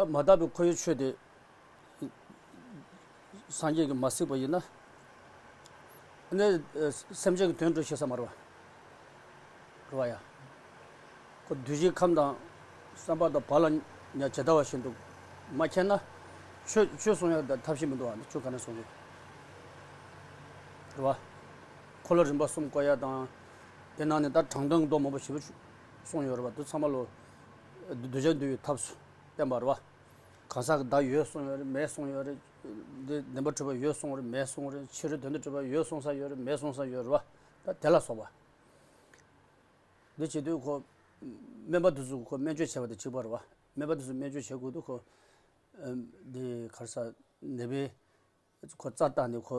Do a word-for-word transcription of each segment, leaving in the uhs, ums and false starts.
མ་དག་པའི་ཁོ་བོའི་ཆོས་དེ་སངས་རྒྱས་ཀྱིས་མ་གཟིགས་པ་ཡིན་ན། ནི་སེམས་ཅན་གྱི་དོན་འགྲོ་ཤེས་ས་མ་རེད་བ། རེད་བ་ཡ། ཁོ་གདུལ་བྱའི་ཁམས་དང་བསམ་པ་དང་བག་ལ་ཉལ་ཇི་ལྟ་བ་བཞིན་དུ་མ་མཁྱེན་ན། ཆོས་ཆོས་གསུང་ཡག་དང་ཐབས་ཤེས་མི་འདུག་བ། ཆོས་ག་ནས་གསུང་དགོས། རེད་བ། འཁོར་ལོ་རིམ་པ་གསུམ་བསྐོར་ཡག་དང་། དེ་ནང་ནས་ད་དྲང་དོན་མདོ་མང་པོ་ཞེ་པོ་གསུངས་ཡོད་རེད་བ། དེ་ཚང་མ་ལོ་གདུལ་བྱ་འདུལ་བའི་ཐབས་སུ་བསྟན་པ་རེད་བ། གང་ཟག་གི་བདག་ཡོད་གསུངས་ཡོད་རེད། མེད་གསུངས་ཡོད་རེད། འདི་བདེན་པར་གྲུབ་པ་ཡོད་གསུངས་རེད། མེད་གསུངས་རེད། ཕྱི་རོལ་དོན་དུ་གྲུབ་པ་ཡོད་གསུངས་ས་ཡོད་རེད། མེད་གསུངས་ས་ཡོད་རེད་བ། ད་དེ་ལ་སོགས་པ། འདི་བྱེད་དུས་ཁོ། སྨན་པ་དེ་ཚོ་ཁོ་སྨན་བཅོས་བྱས་པ་དང་གཅིག་པ་རེད་བ། སྨན་པ་དེ་ཚོ་སྨན་བཅོས་བྱེད་དགོས་དུས་ཁོ། འདི་ག་རེ་ཟ། ནད་པའི་ཁོ་རྩ་བཏགས་ནས་ཁོ།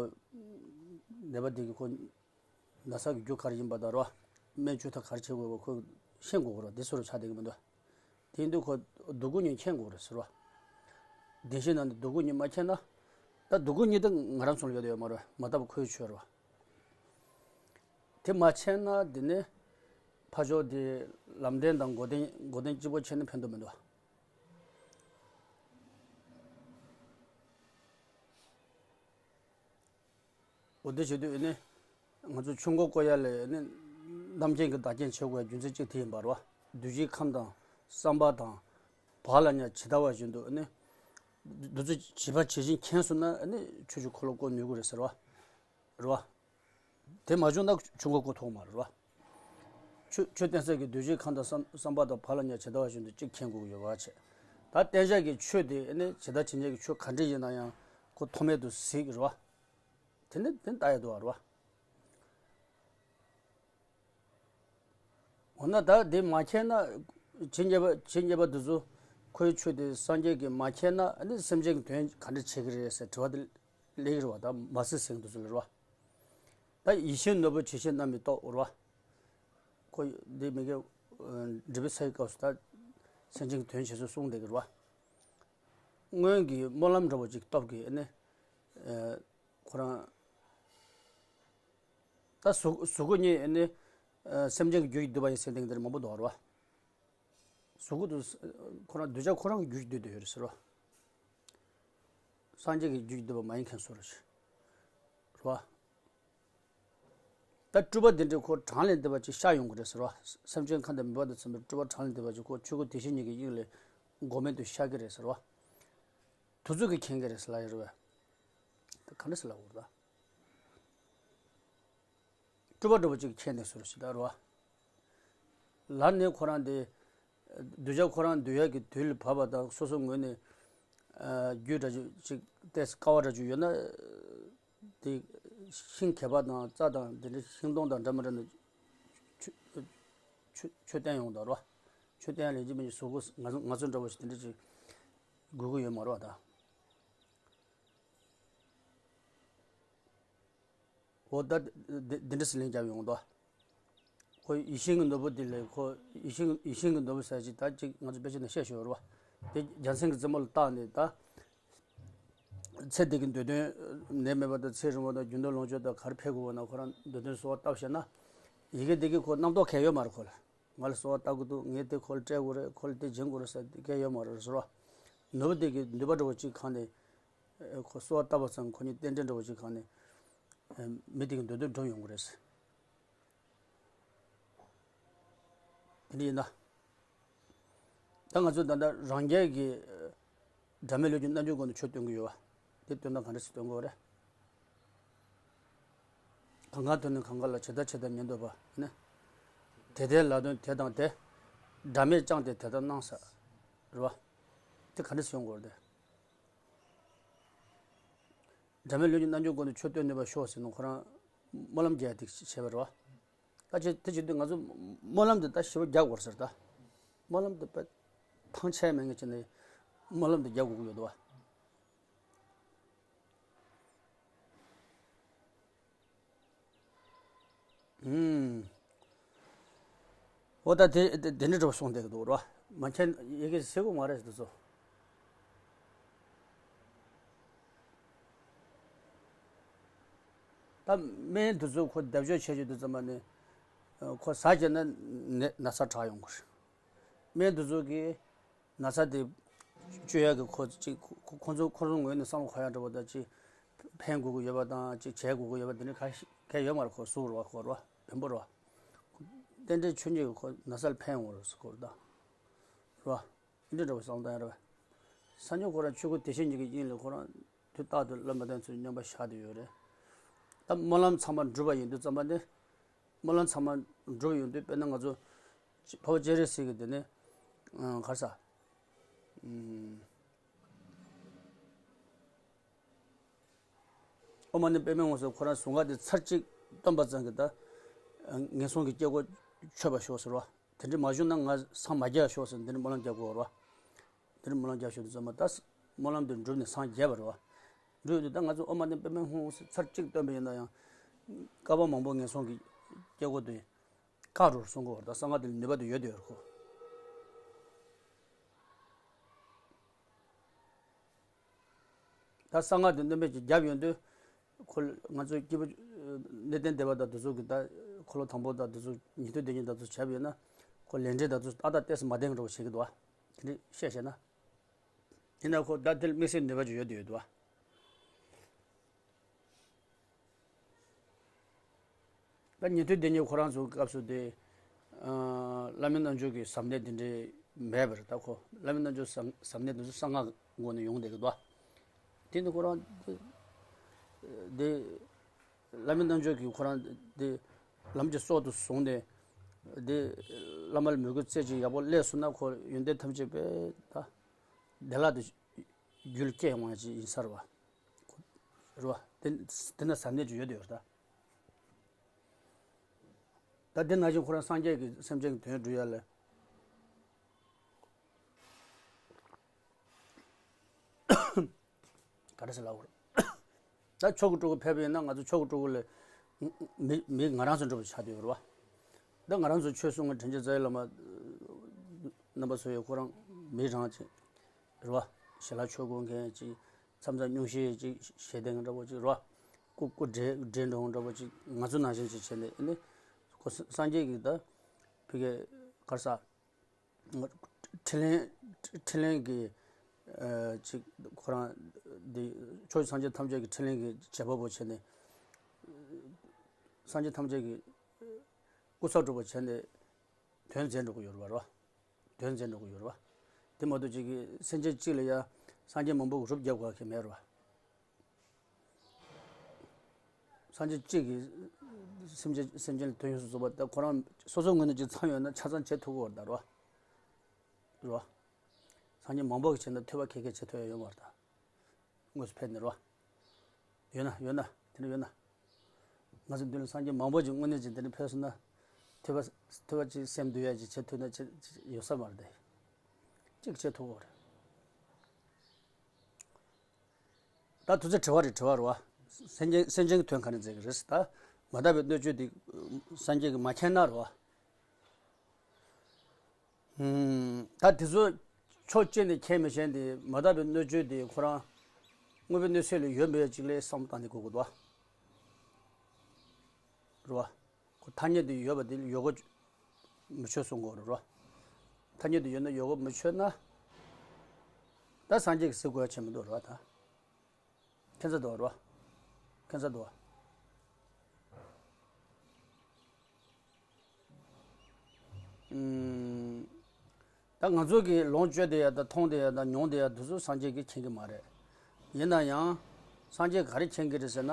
ནད་པ་དེ་གི་ཁོ། ན་ཚ་གི་རྒྱུ་ག་རེ་ཡིན་པ་དང་རེད་བ། སྨན་བཅོས་ཐབས་ག་རེ་བྱེད་དགོས་པ་ཁོ་ཤེས་དགོས་རེད་བ། དེ་སུ་རུ་ཆགས་བསྡད་ཀྱི་མི་འདུག་དེ་ཡིན་དུས་ཁོ་སྡུག་ཀུན་གཉིས་མཁྱེན་དགོས་རེད་ཟེར་བ། བདེན་བཞིའི་ནང་ནས་སྡུག་ཀུན་གཉིས་མ་མཁྱེན་ན། ད་སྡུག་ཀུན་གཉིས་དེ་ང་རང་ཚོ་ལ་ཡོད་དེ་ཡོད་མ་རེད། མ་དག་པ་ཁོའི་ཆོས་རེད་བ། དེ་མ་མཁྱེན་ན་འདི་ནི་ཕ་ཕྱོགས་དེ་ལམ་བདེན་དང་མགོ་བདེན་མགོ་བདེན་གཅིག་པོ་མཁྱེན་ན་ཕན་ཐོགས་མི་འདུག་འོ་དེ་བྱེད་དུས་ནི་ང་ཚོ་ཆོས་འཁོར་བསྐོར་ཡ་ལས་ནི་རྣམ་མཁྱེན་གྱི་བདག་རྐྱེན་བྱེད་དགོས་པའི་རྒྱུ་མཚན་གཅིག་དེ་ཡིན་པ་རེད་བ། གདུལ་བྱའི་ཁམས་དང་བསམ་པ་དང་བག་ལ་ཉལ་ཇི་ལྟ་བ་བཞིན་དུ་ནི་འདི་ཚོ་བྱིས་པ་ཇི་བཞིན་མཁྱེན་སོང་ན་ནི་ཆོས་ཀྱི་འཁོར་ལོ་བསྐོར་ནུས་ཀྱི་རེད་ཟེར་བ། རེད་བ། དེ་མ་བྱུང་ན་ཆོས་འཁོར་བསྐོར་ཐུབ་མ་རེད་བ། ཆོས་ཆོས་བསྟན་ས་གི་གདུལ་བྱའི་ཁམས་དང་བསམ་བསམ་པ་དང་བག་ལ་ཉལ་ཇི་ལྟ་བ་བཞིན་དུ་གཅིག་མཁྱེན་དགོས་ཀྱི་ཡོད་པ་བྱས། ད་བསྟན་བྱ་གི་ཆོས་དེ་ནི་ཇི་ལྟ་ཇི་སྙེད་ཀྱི་ཆོས་ག་འདྲ་ཡིན་ན་ཡང་ཁོ་ཐོགས་མེད་དུ་གཟིགས་རེད་བ། དེ་ནི་དེ་ལྟ་ཡ་འདུག་བ་རེད་བ། འོ་ན་ད་དེ་མ་མཁྱེན་ན། ཇི་སྙེད་པ་ཇི་སྙེད་པ་འདི་ཚོ་ཁོའི་ཆོས་དེ་སངས་རྒྱས་ཀྱིས་མ་མཁྱེན་ན་ནི་སེམས་ཅན་གྱི་དོན་ག་འདྲ་བྱེད་ཀྱི་རེད་ཟེར་དྲི་བ་དེ་སླེབས་ཀྱི་རེད་བ། ད་མ་གཟིགས་ཟིན་འདི་ཚོ་ལ་རེད་བ། ད་ཡིད་བཞིན་ནོར་བུ་ཇི་བཞིན་བསྣམས་པའི་ཏོག་རེད་བ། ཁོ་འདི་མི་དགེ་འདྲེ་བའི་ཚེ་ཡི་སྐབས་སུ་ད་སེམས་ཅན་གྱི་དོན་བྱེད་ཚུལ་གསུངས་བསྡད་ཀྱི་རེད་བ། སྔོན་གྱི་སྨོན་ལམ་འདྲ་བོ་ཅིག་སྟོབས་ཀྱིས་ནི། ཁོ་རང་། ད་གཟུགས་གཟུགས་སྐུ་གཉིས་ནི། སེམས་ཅན་གྱི་རྒྱུ་ཡིས་བསྡུས་པ་ཡིན་ཟེར་དེང་འདིར་མང་པོ་འདུག་རེད་བ། གཟུགས་སྐུ་དུ། ཁོ་རང་གདུལ་བྱ་ཁོ་རང་གི་རྒྱུ་ཡིས་བསྡུས་བསྡད་ཡོད་རེད་ཟེར་བ། སངས་རྒྱས་ཀྱི་རྒྱུ་ཡིས་བསྡུས་པ་མ་ཡིན་མཁན་སུ་རེད། རེད་བ། ད་སྤྲུལ་པ་འདི་འདྲའི་ཁོ་གྲངས་ལས་འདས་པ་ཅིག་ཤར་ཡོང་གི་རེད་ཟེར་བ། སེམས་ཅན་ཁམས་དང་མོས་པ་དང་འཚམས་པའི་སྤྲུལ་པ་གྲངས་ལས་འདས་པ་ཅིག་ཁོ་ཆོས་སྐུ་དེ་བཞིན་ཉིད་ཀྱི་དབྱིངས་ལས་མགོ་མེད་དུ་ཤར་གྱི་རེད་ཟེར་བ། དུས་ཚོད་ཀྱིས་མཁྱེན་གྱི་རེད་ཟེར་ལབ་ཡོད་རེད་བས། ད་ག་འདྲ་ཟེར་ལབ་དགོས་རེད་ད། སྤྲུལ་པ་འདྲ་པོ་ཅིག་མཁྱེན་ནས་ཟེར་ཞིག་ད་རེད་བ། ལར་ནས་ཁོ་རང་དེ། གདུལ་བྱ་ཁོ་རང་འདུལ་ཡག་གི་དུས་ལ་བབ་པ་དང་སོ་སོ་ངོས་ནས། རྒྱུ་འདྲ་ཅིག་ཏོག་ཙམ་དཀའ་བ་འདྲ་ཅིག་ཡོད་ན། དེ། ཤིང་གས་པ་དང་རྩྭ་དང་དེ་འདྲ་ཤིང་སྡོང་དང་འདྲ་མི་འདྲ་ནས། ཆུ། ཆུ་ཆུ་བཏོན་ཡོང་དང་རོ། ཆུ་བཏོན་ལས་ཀྱི་མི་གཟུགས་པོ་ང་ཚོ་ང་ཚོ་འདྲ་བོ་ཞིག་དེ་འདྲ་ཅིག་དགོས་ཀྱི་ཡོད་མ་རེད་བ་ད། འོ་ད་འདི་འདི་འདྲ་ཞིག་ལན་རྒྱབ་ཡོང་དོ། ཁོ་ཡིད་བཞིན་གྱི་ནོར་བུ་འདི་ལས་ཁོ་ཡིད་བཞིན་ཡིད་བཞིན་གྱི་ནོར་བུ་ཟེར་ཅིག་ད་ཅིག་ང་ཚོ་དཔེ་ཆ་ནང་བཤད་ཤོད་རོ། དེ་རྒྱལ་མཚན་གྱི་རྩེ་མོ་ལ་བཏགས་ནས་ད། ཚེ་འདི་གི་འདོད་དོན་ནད་མེད་པ་དང་ཚེ་རིང་བ་དང་རྒྱུ་འདོད་ལོངས་སྤྱོད་དང་ག་རེ་འཕེལ་དགོས་པ་ན་ཁོ་རང་འདོད་དོན་གསོལ་བ་བཏབ་བྱས་ན། ཡི་གེ་འདི་གི་ཁོ་རྣམ་རྟོག་གང་ཡོད་མ་རེད་ཁོ་ལ། ང་ལ་གསོལ་བ་བཏབ་དགོས་འདུག་ངས་དེ་ཁོ་ལ་སྤྲད་དགོས་རེད། ཁོ་ལ་དེ་སྦྱིན་དགོས་རེད་ཟེར་དེ་གང་ཡོད་མ་རེད་ཟེར་བ། ནོར་བུ་དེ་གི་ནུས་པ་འདྲ་བོ་ཅིག་གང་ནས། ཁོ་གསོལ་བ་བཏབ་པ་ཙམ་ཁོ་གཉིས་རྟེན་འབྲེལ་འདྲ་བོ་ཅིག་གང་ནས། མི་དེ་གི་འདོད་དོན་འགྲུབ་ཡོང་གི་རེད་ཟེར། དེ་འདྲ་ཡིན་ན། ད་ང་ཚོ་ད་ལྟ་རང་རྒྱལ་གྱི་སྒྲ་མེད་ལུས་ཀྱི་རྣལ་འབྱོར་སྒོ་ནས་ཆོས་སྟོན་གྱི་ཡོད་པ། དེ་སྟོན་ན་ག་འདྲ་ཞིག་སྟོན་དགོས་རེད། གང་ག་དོན་ནི་གང་ག་ལ་ཇི་ལྟ་ཇི་ལྟར་ཉིད་འདོད་པ་ནི། དེ་ལྟའི་ལ་དོན་དེ་དང་དེ། སྒྲ་མེད་ཀྱང་དེ་དེ་ལྟར་སྣང་ཟེར། རེད་བ། དེ་ག་འདྲ་ཞིག་ཡོང་དགོས་རེད་དེ། སྒྲ་མེད་ལུས་ཀྱི་རྣལ་འབྱོར་སྒོ་ནས་ཆོས་སྟོན་ནུས་པར་ཤོག་ཟེར་ནས་ཁོ་རང་སྨོན་ལམ་རྒྱག་ཡ་དེ་བྱས་པ་རེད་བ། ད་ཅི་དེ་བྱེད་དུས་ང་ཚོ་སྨོན་ལམ་དེ་ད་ཞེ་པོ་རྒྱག་དགོས་ཟེར་ད། སྨོན་ལམ་དེ་དཔེ་ཐང་ཆད་མེད་ངེས་བྱས་ནས་སྨོན་ལམ་དེ་རྒྱག་དགོས་ཀྱི་ཡོད་དོ་བ། ཨུམ། འོ་ད་དེ་དེ་དེ་འདྲ་འདྲ་བོ་གསུངས་བསྡད་ཀྱི་འདུག་ར། མ་མཁྱེན་ཡི་གེ་གཟིགས་དགོས་མ་རེད་འདི་ཚོ། ད་སྨན་འདི་ཚོ་ཁོ་བརྡབ་གཅོད་བྱེད་རྒྱུ་འདི་ཙམ་པ་ནི། ཁོ་ཟ་བྱས་ན་ནད་ན་ཚ་དྲག་ཡོང་གི་རེད། སྨན་འདི་ཚོ་གིས་ན་ཚ་དེ་ བཅོས་ཡག་གི་ཁོ་ཅིག་ཁོ་ཁོ་ཚོ་ཁོ་ཚོ་ངོས་ནས་བསམ་བློ་འཁོར་ཡག་འདྲ་པོ་དང་ཅིག་ཕན་དགོས་ཀྱི་ཡོད་པ་དང་ཅིག་བྱེད་དགོས་ཀྱི་ཡོད་པ་དེ་འདྲ་ག་ག་ཡོད་མ་རེད། ཁོ་གཟུགས་རེད་བ། ཁོ་རེད་བ། བེམ་པོ་རེད་བ། རྟེན་འབྲེལ་ཆོས་ཉིད་ཀྱི་ཁོ་ན་ཚ་ལ་ཕན་ཡོང་རེད་ཟེར། ཁོ་རེད་ད། རེད་བ། འདི་འདྲ་བའི་བསམ་སྟངས་རེད་བ། སངས་རྒྱས་ཁོ་རང་ཆོས་སྐུ་དེ་བཞིན་ཉིད་ཀྱི་དབྱིངས་ལས་ཁོ་རང་དུས་རྟག་ཏུ་བླ་མ་དེ་ཚོའི་སྙོམས་པ་བཞག་བསྡད་ཡོད་རེད། ད་སྨོན་ལམ་ཚང་མ་འགྲུབ་པ་ཡིན་དུས་ཙམ་པ་ནི། སྨོན་ལམ་ཚང་མ་འགྲུབ་ཡོང་དུས་དཔེར་ན་ང་ཚོ་ཅི་འཕགས་པ་སྤྱན་རས་གཟིགས་ཀྱི་དེ་ནི་ཨ་ག་རེ་ཟ། ཨུམ། ཨོཾ་མ་ཎི་པདྨེ་ཧཱུྃ་ཟེར་ཁོ་རང་གཟུངས་སྔགས་དེ་ཚར་གཅིག་བཏོན་པ་ཙམ་གྱིས་ད་ངན་སོང་གི་སྐྱེ་སྒོ་ཆོད་པར་ཤོག་ཟེར་བ། དེ་འདྲ་མ་བྱུང་ན་ང་སངས་མ་རྒྱས་ཤོག་ཟེར་འདི་འདྲ་སྨོན་ལམ་རྒྱག་དགོས་རེད་བ། འདི་འདྲ་སྨོན་ལམ་རྒྱག་ཤོག་དུས་ཙམ་པ་ད་སྨོན་ལམ་དེ་འགྲུབ་ནས་སངས་རྒྱས་པ་རེད་བ། འགྲུབ་ཡོང་དུས་ད་ང་ཚོ་ཨོཾ་མ་ཎི་པདྨེ་ཧཱུྃ་ཟེར་ཚར་གཅིག་བཏོན་པ་ཡིན་ན་ཡང་བསྐལ་པ་མང་པོ་ངན་སོང་གི་སྐྱེ་སྒོ་དེ་བཀག་འགྲོ་གསུང་གི་ཡོད་རེད། ད་གསང་སྔགས་དེ་ལ་ནུས་པ་དེ་ཡོད་དེ་ཡོད་རེད་ཁོ། ད་གསང་སྔགས་དེ་སྣོན་པ་ཅིག་བརྒྱབ་ཡོང་དུས་ཁོ་ང་ཚོའི་སྐྱེས་བུ་གནས་བརྟན་སྡེ་པ་དང་དེ་ཚོ་གི་ད་འཁོར་ལོ་དང་པོ་དང་དེ་ཚོ་ཉན་ཐོས་སྡེ་བརྒྱད་དང་དེ་ཚོ་བྱས་པ་ཡིན་ན་ཁོ་ལས་འབྲས་དང་དེ་ཚོ་ཏག་ཏག་ཏོག་ཙམ་མ་ལྡན་འགྲོ་བ་བྱེད་ཀྱི་འདུག་བ། དེ་འདྲ་བཤད་བཤད་ན། ཡིན་ན་ཁོ་ད་དེ་ལ་དམིགས་བསལ་ནུས་པ་ཅིག་ཡོད་དེ་ཡོད་དུ་བ། ད་ཉན་ཐོས་སྡེ་གཉིས་ཁོ་རང་ཚོའི་སྐབས་སུ་དེ། ཨ། བླ་མེད་རྣལ་འབྱོར་གྱི་ཟབ་གནད་དེ་འདྲའི་མེད་པར་ད་ཁོ་བླ་མེད་རྣལ་འབྱོར་ཟབ་ཟབ་གནད་དེ་ཚོ་གསང་སྔགས་སྒོ་ནས་ཡོང་བསྡད་ཀྱི་འདུག་དེ་ནི་ཁོ་རང་དེ། དེ། བླ་མེད་རྣལ་འབྱོར་གྱིས་ཁོ་རང་དེ། ལམ་གྱི་སྲོག་ཏུ་བཟུང་ནས། དེ། བླ་མ་ལ་མོས་གུས་རྩེ་གཅིག་ཡག་པོ་སླེབས་སོང་ན་ཁོ་ཡོན་ཏན་ཐམས་ཅད་པས་ད། བདེ་བླག་ཏུ། རྒྱུད་སྐྱེ་ཡོང་བ་ཅིག་ཡིན་ས་རེད་བ། རེད་བ། དེ་དེ་ན་ཟབ་གནད་ཅིག་ཡོད་དེ་ཡོད་ད། ད་དེ་ནང་བཞིན་ཁོ་རང་སངས་རྒྱས་ཀྱི་སེམས་ཅན་གྱི་དོན་སྒྲུབ་ཡ་ལ། ག་རེ་ཟེར་ལབ་དགོས་རེད། ད་མཆོག་གི་སྤྲུལ་སྐུ་ཕེབས་པ་ཡིན་ན་ང་ཚོ་མཆོག་གི་སྤྲུལ་སྐུ་ལ། མི་མི་ང་རང་ཚོ་འགྲོ་བ་ཆགས་བསྡད་ཡོད་རེད་བ། ད་ང་རང་ཚོ་ཆོས་གསུང་གི་དྲིན་ཅན་རྩ་བའི་བླ་མ། རྣམ་པ་ཚོ་ཡི་ཁོ་རང་མི་རང་ཅིག་རེད་བ། ཞལ་ལག་མཆོད་དགོས་མཁན་ཅིག་མཚམས་མཚམས་སྙུང་གཞི་ཅིག་ཞལ་ལྡན་འདྲ་པོ་ཅིག་རེད་བ། སྐུ་སྐུ་བགྲེས་བགྲེས་འགྲོ་འདྲ་པོ་ཅིག་ང་ཚོ་ནང་བཞིན་ཅིག་བྱས་ནས་ཨ་ནི། ཁོ་སངས་རྒྱས་ཀྱི་ད། ཕ་གི། ག་རེ་ཟ། འཕྲིན་ལས། འཕྲིན་ལས་ཀྱི། ཨ། ཅིག་ཁོ་རང་འདི་ཕྱོགས་བཅུའི་སངས་རྒྱས་ཐམས་ཅད་ཀྱི་འཕྲིན་ལས་ཀྱི་བྱེད་པ་པོ་བྱས་ནས། སངས་རྒྱས་ཐམས་ཅད་ཀྱི་སྐུ་ཚབ་གྲུབ་པ་བྱས་ནས་དོན་མཛད་འགྲོ་གི་ཡོད་རེད་བ། དོན་མཛད་འགྲོ་གི་ཡོད་རེད་བ། དེ་མ་གཏོགས་ཅིག་གི་སེམས་ཅན་གཅིག་ལ་ཡ་སངས་རྒྱས་མང་པོ་གི་རུབ་རྒྱབ་དགོས་ཀྱི་མེད་རེད་བ། སངས་རྒྱས་གཅིག་གིས་སེམས་ཅན་སེམས་ཅན་ལ་དོན་ཡོངས་སུ་རྫོགས་པ་དེ་ཁོ་རང་སོ་སོའི་ངོས་ནས་ཅིག་ཚང་ཡོད་ན་ཆ་ཚང་བྱེད་ཐུབ་ཀྱི་ཡོད་རེད་ད་རོ། རོ། སངས་རྒྱས་མང་པོ་གིས་བྱས་ན་ཐོས་པ་ཁེ་ཁེ་བྱེད་ཐུབ་ཡ་ཡོད་མ་རེད་ད། དངོས་སུ་ཕེབས་ནས་རོ། ཡོད་ན་ཡོད་ན་དེ་འདྲ་ཡོད་ན། ང་ཚོ་མདུན་ལ་སངས་རྒྱས་མང་པོ་ཅིག་དངོས་གནས་ཅིག་དེ་འདྲ་ཕེབས་སོང་ན། ཐོས་པ་ཐོས་པ་ཅིག་སེམས་འདུལ་ཡ་ཅིག་བྱེད་ཐུབ་ན་ཅིག་ཡོད་ས་མ་རེད་དེ། ཅིག་བྱེད་ཐུབ་ཀྱི་ཡོད་རེད། ད་དུས་ཚོད་དྲི་བ་རེ་དྲི་བ་རེད་བ། སེམས་ཅན་སེམས་ཅན་གྱི་དོན་ག་ནས་མཛད་ཀྱི་རེད་ཟེར་ད། མ་དག་པའི་སྣོད་བཅུད་དེ་སངས་རྒྱས་ཀྱིས་མ་མཁྱེན་ན་རེད་བ། ཧུམ། ད་དེ་ཚོ་ཕྱོགས་གཅིག་ནས་མཁྱེན་མི་མཁྱེན་དེ་མ་དག་པའི་སྣོད་བཅུད་དེ་ཁོ་རང་དངོས་པོའི་གནས་ཚུལ་ལ་ཡོད་མེད་ཅིག་ལ་བསམ་བློ་བཏང་ནས་གོ་དགོས་འདུག་བ། རེད་བ། ཁོ་ཐ་སྙད་དུ་ཡོད་པ་དེ་ཡོད་དགུ་མི་ཆོད་གསུང་གི་ཡོད་རེད་རོ། ཐ་སྙད་དུ་ཡོད་ན་ཡོད་དགུ་མི་ཆོད་ན། ད་སངས་རྒྱས་ཀྱིས་ཟེར་དགོས་ཡ་ཆེ་མི་འདུག་རོ་ད། ཁྱད་མཚར་འདུག་རོ། ཁྱད་མཚར་འདུག་ཨུམ། ད་ང་ཚོ་གིས་ལོངས་སྤྱོད་བསྡད་ཡ་དང་མཐོང་བསྡད་ཡ་དང་མྱོང་བསྡད་ཡ་དེ་ཚོ་སངས་རྒྱས་ཀྱིས་མཁྱེན་གྱི་མ་རེད། ཡིན་ན་ཡང་། སངས་རྒྱས་ག་རེ་མཁྱེན་གྱི་རེད་ཟེར་ན།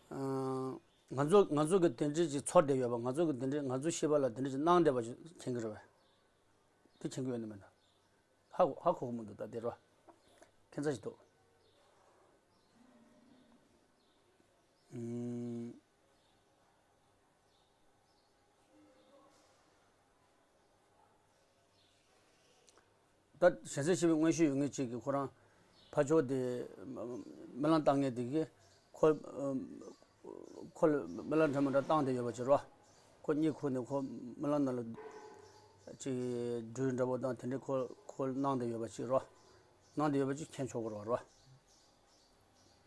ཨང་། ང་ཚོ་ང་ཚོ་གི་དེ་འདྲའི་ཅིག་ཚོར་བསྡད་ཡོད་པ། ང་ཚོ་གི་དེ་འདྲའི་ང་ཚོ་ཤེས་པ་ལ་དེ་འདྲའི་ཅིག་སྣང་བསྡད་པ་ཅིག་མཁྱེན་གྱི་རེད་པས། དེ་མཁྱེན་གྱི་ཡོད་ནི་མིན་ན། ཧ་གོ་ཧ་གོ་གི་མི་འདུག་ད་དེ་རེད་བ། ཁྱད་མཚར་ཞིག་འདུག་ཨུམ། ད་གཞན་སེམས་ཤེས་པའི་མངོན་ཤེས་ཡོད་མཁན་གཅིག་གིས་ཁོ་རང་ཕར་ཕྱོགས་དེ་སྨོན་ལམ་བཏང་མཁན་དེ་གིས་ཁོ་ཁོ་ལ་སྨོན་ལམ་འདྲ་མི་འདྲ་བཏང་བསྡད་ཡོད་པ་ཅིག་རེད་བ། ཁོ་གཉིད་ཁུག་ནས་ཁོ་སྨོན་ལམ་ནང་ལ་ཅིག་སྦྲུལ་འདྲ་པོ་དང་དེ་འདྲའི་ཁོ་ཁོ་སྣང་བསྡད་ཡོད་པ་ཅིག་རེད་བ། སྣང་བསྡད་ཡོད་པ་ཅིག་མཁྱེན་ཆོག་གི་རེད་བ།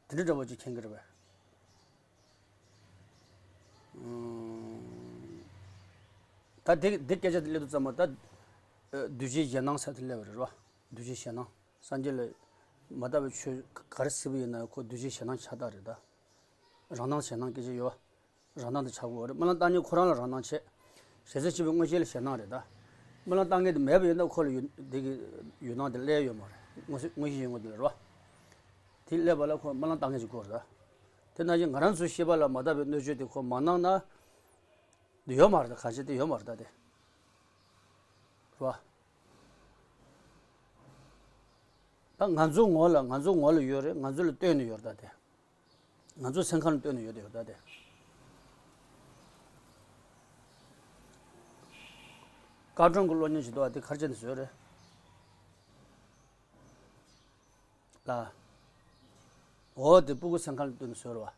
དེ་འདྲ་འདྲ་པོ་ཅིག་མཁྱེན་གྱི་རེད་པས། ཨུམ། ད་དེ་དེ་སྐད་ཆ་དེ་སླེབས་དུས་ཙམ་པ་ད། ཨ། འདུས་བྱས་ཞེན་སྣང་ཟེར་དེ་སླེབས་པ་རེད་བ། འདུས་བྱས་ཞེན་སྣང་། སངས་རྒྱས་ལ་མ་དག་པའི་ཆོས་ག་རེ་གཟིགས་པ་ཡིན་ན་ཁོ་འདུས་བྱས་ཞེད་སྣང་ཆགས་རྟགས་རེད་ད། རང་སྣང་ཞེད་སྣང་སྐད་ཆ་ཡོད། རང་སྣང་དེ་ཆགས་དགོས་རེད། སྨོན་ལམ་བཏང་མཁན་ཁོ་རང་ལ་རང་སྣང་བྱས། ཞེ་ས་ཆེ་བའི་མངོན་ཤེས་ལ་ཞེད་སྣང་རེད་ད། སྨོན་ལམ་བཏང་མཁན་དེ་མེད་པ་ཡིན་ན་ཁོ་ལ་ཡུལ་འདི་གི་ཡུལ་སྣང་དེ་སླེབས་ཡོད་མ་རེད། མངོན་ཤེས་མངོན་ཤེས་ཡོད་མཁན་དེ་ལ་རེད་བ། དེ་སླེབས་པ་ལ་ཁོ་སྨོན་ལམ་བཏང་མཁན་ཅིག་དགོས་རེད་ད། དེ་ནང་བཞིན་ང་རང་ཚོའི་ཤེས་པ་ལ་མ་དག་པའི་གནོད་བྱེད་དེ་ཁོ་མ་སྣང་ན། འདི་ཡོད་མ་རེད་ད། གང་བྱས་དེ་ཡོད་མ་རེད་ད་དེ། རེད་བ། ད་ང་ཚོའི་ངོ་ལ་ང་ཚོའི་ངོ་ལ་ཡོད་རེད། ང་ཚོ་ལ་ལྟོས་ནས་ཡོད་རེད་ད་དེ། ང་ཚོའི་སེམས་ཁམས་ལ་ལྟོས་ནས་ཡོད་དེ་ཡོད་ད་དེ། སྐར་གྲངས་ཀྱི་གློག་བརྙན་ཞིག་འདུག་བ། དེ་ག་རེ་བྱས་ནས་བཟོས་རེད། ལ། འོ་དེ་སྤུ་གུ་སེམས་ཁམས་ལ་ལྟོས་ནས་བཟོས་རེད་བ།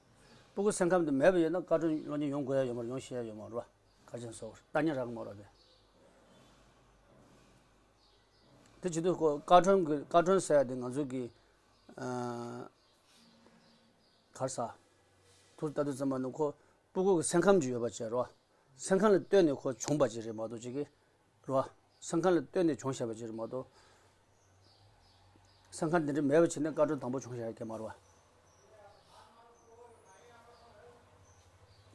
སྤུ་གུ་སེམས་ཁམས་དེ་མེད་པ་ཡིན་ན་སྐར་གྲངས་གློག་བརྙན་ཡོང་དགོས་ཡ་ཡོད་མ་རེད། ཡོང་ཤེས་ཡ་ཡོད་མ་རེད་བ། ག་རེ་བྱས་ནས་བཟོ་དགོས་རེད། ལྟ་ཉན་རག་གི་མ་རེད་བ་དེ། དེ་བྱེད་དུས་ཁོ་སྐར་གྲངས་ཀྱི་སྐར་གྲངས་ཟེར་ཡ་དེ་ང་ཚོ་གི་ཨ། ག་རེ་ཟ། ཐུགས་ལྟ་དུས་ཙམ་པ་ནི་ཁོ་སྤུ་གུ་གི་སེམས་ཁམས་ཅིག་ཡོད་པ་བྱས་རོ། སེམས་ཁམས་ལ་ལྟོས་ནས་ཁོ་བྱུང་བ་ཅིག་རེད་མ་གཏོགས་ཅིག་གི་རོ། སེམས་ཁམས་ལ་ལྟོས་ནས་བྱུང་བཞག་པ་ཅིག་རེད་མ་གཏོགས། སེམས་ཁམས་དེ་འདྲ་མེད་པ་བྱས་ནས་སྐར་གྲངས་དང་པོ་བྱུང་བཞག་ཡ་གང་ཡང་མ་རེད་བ།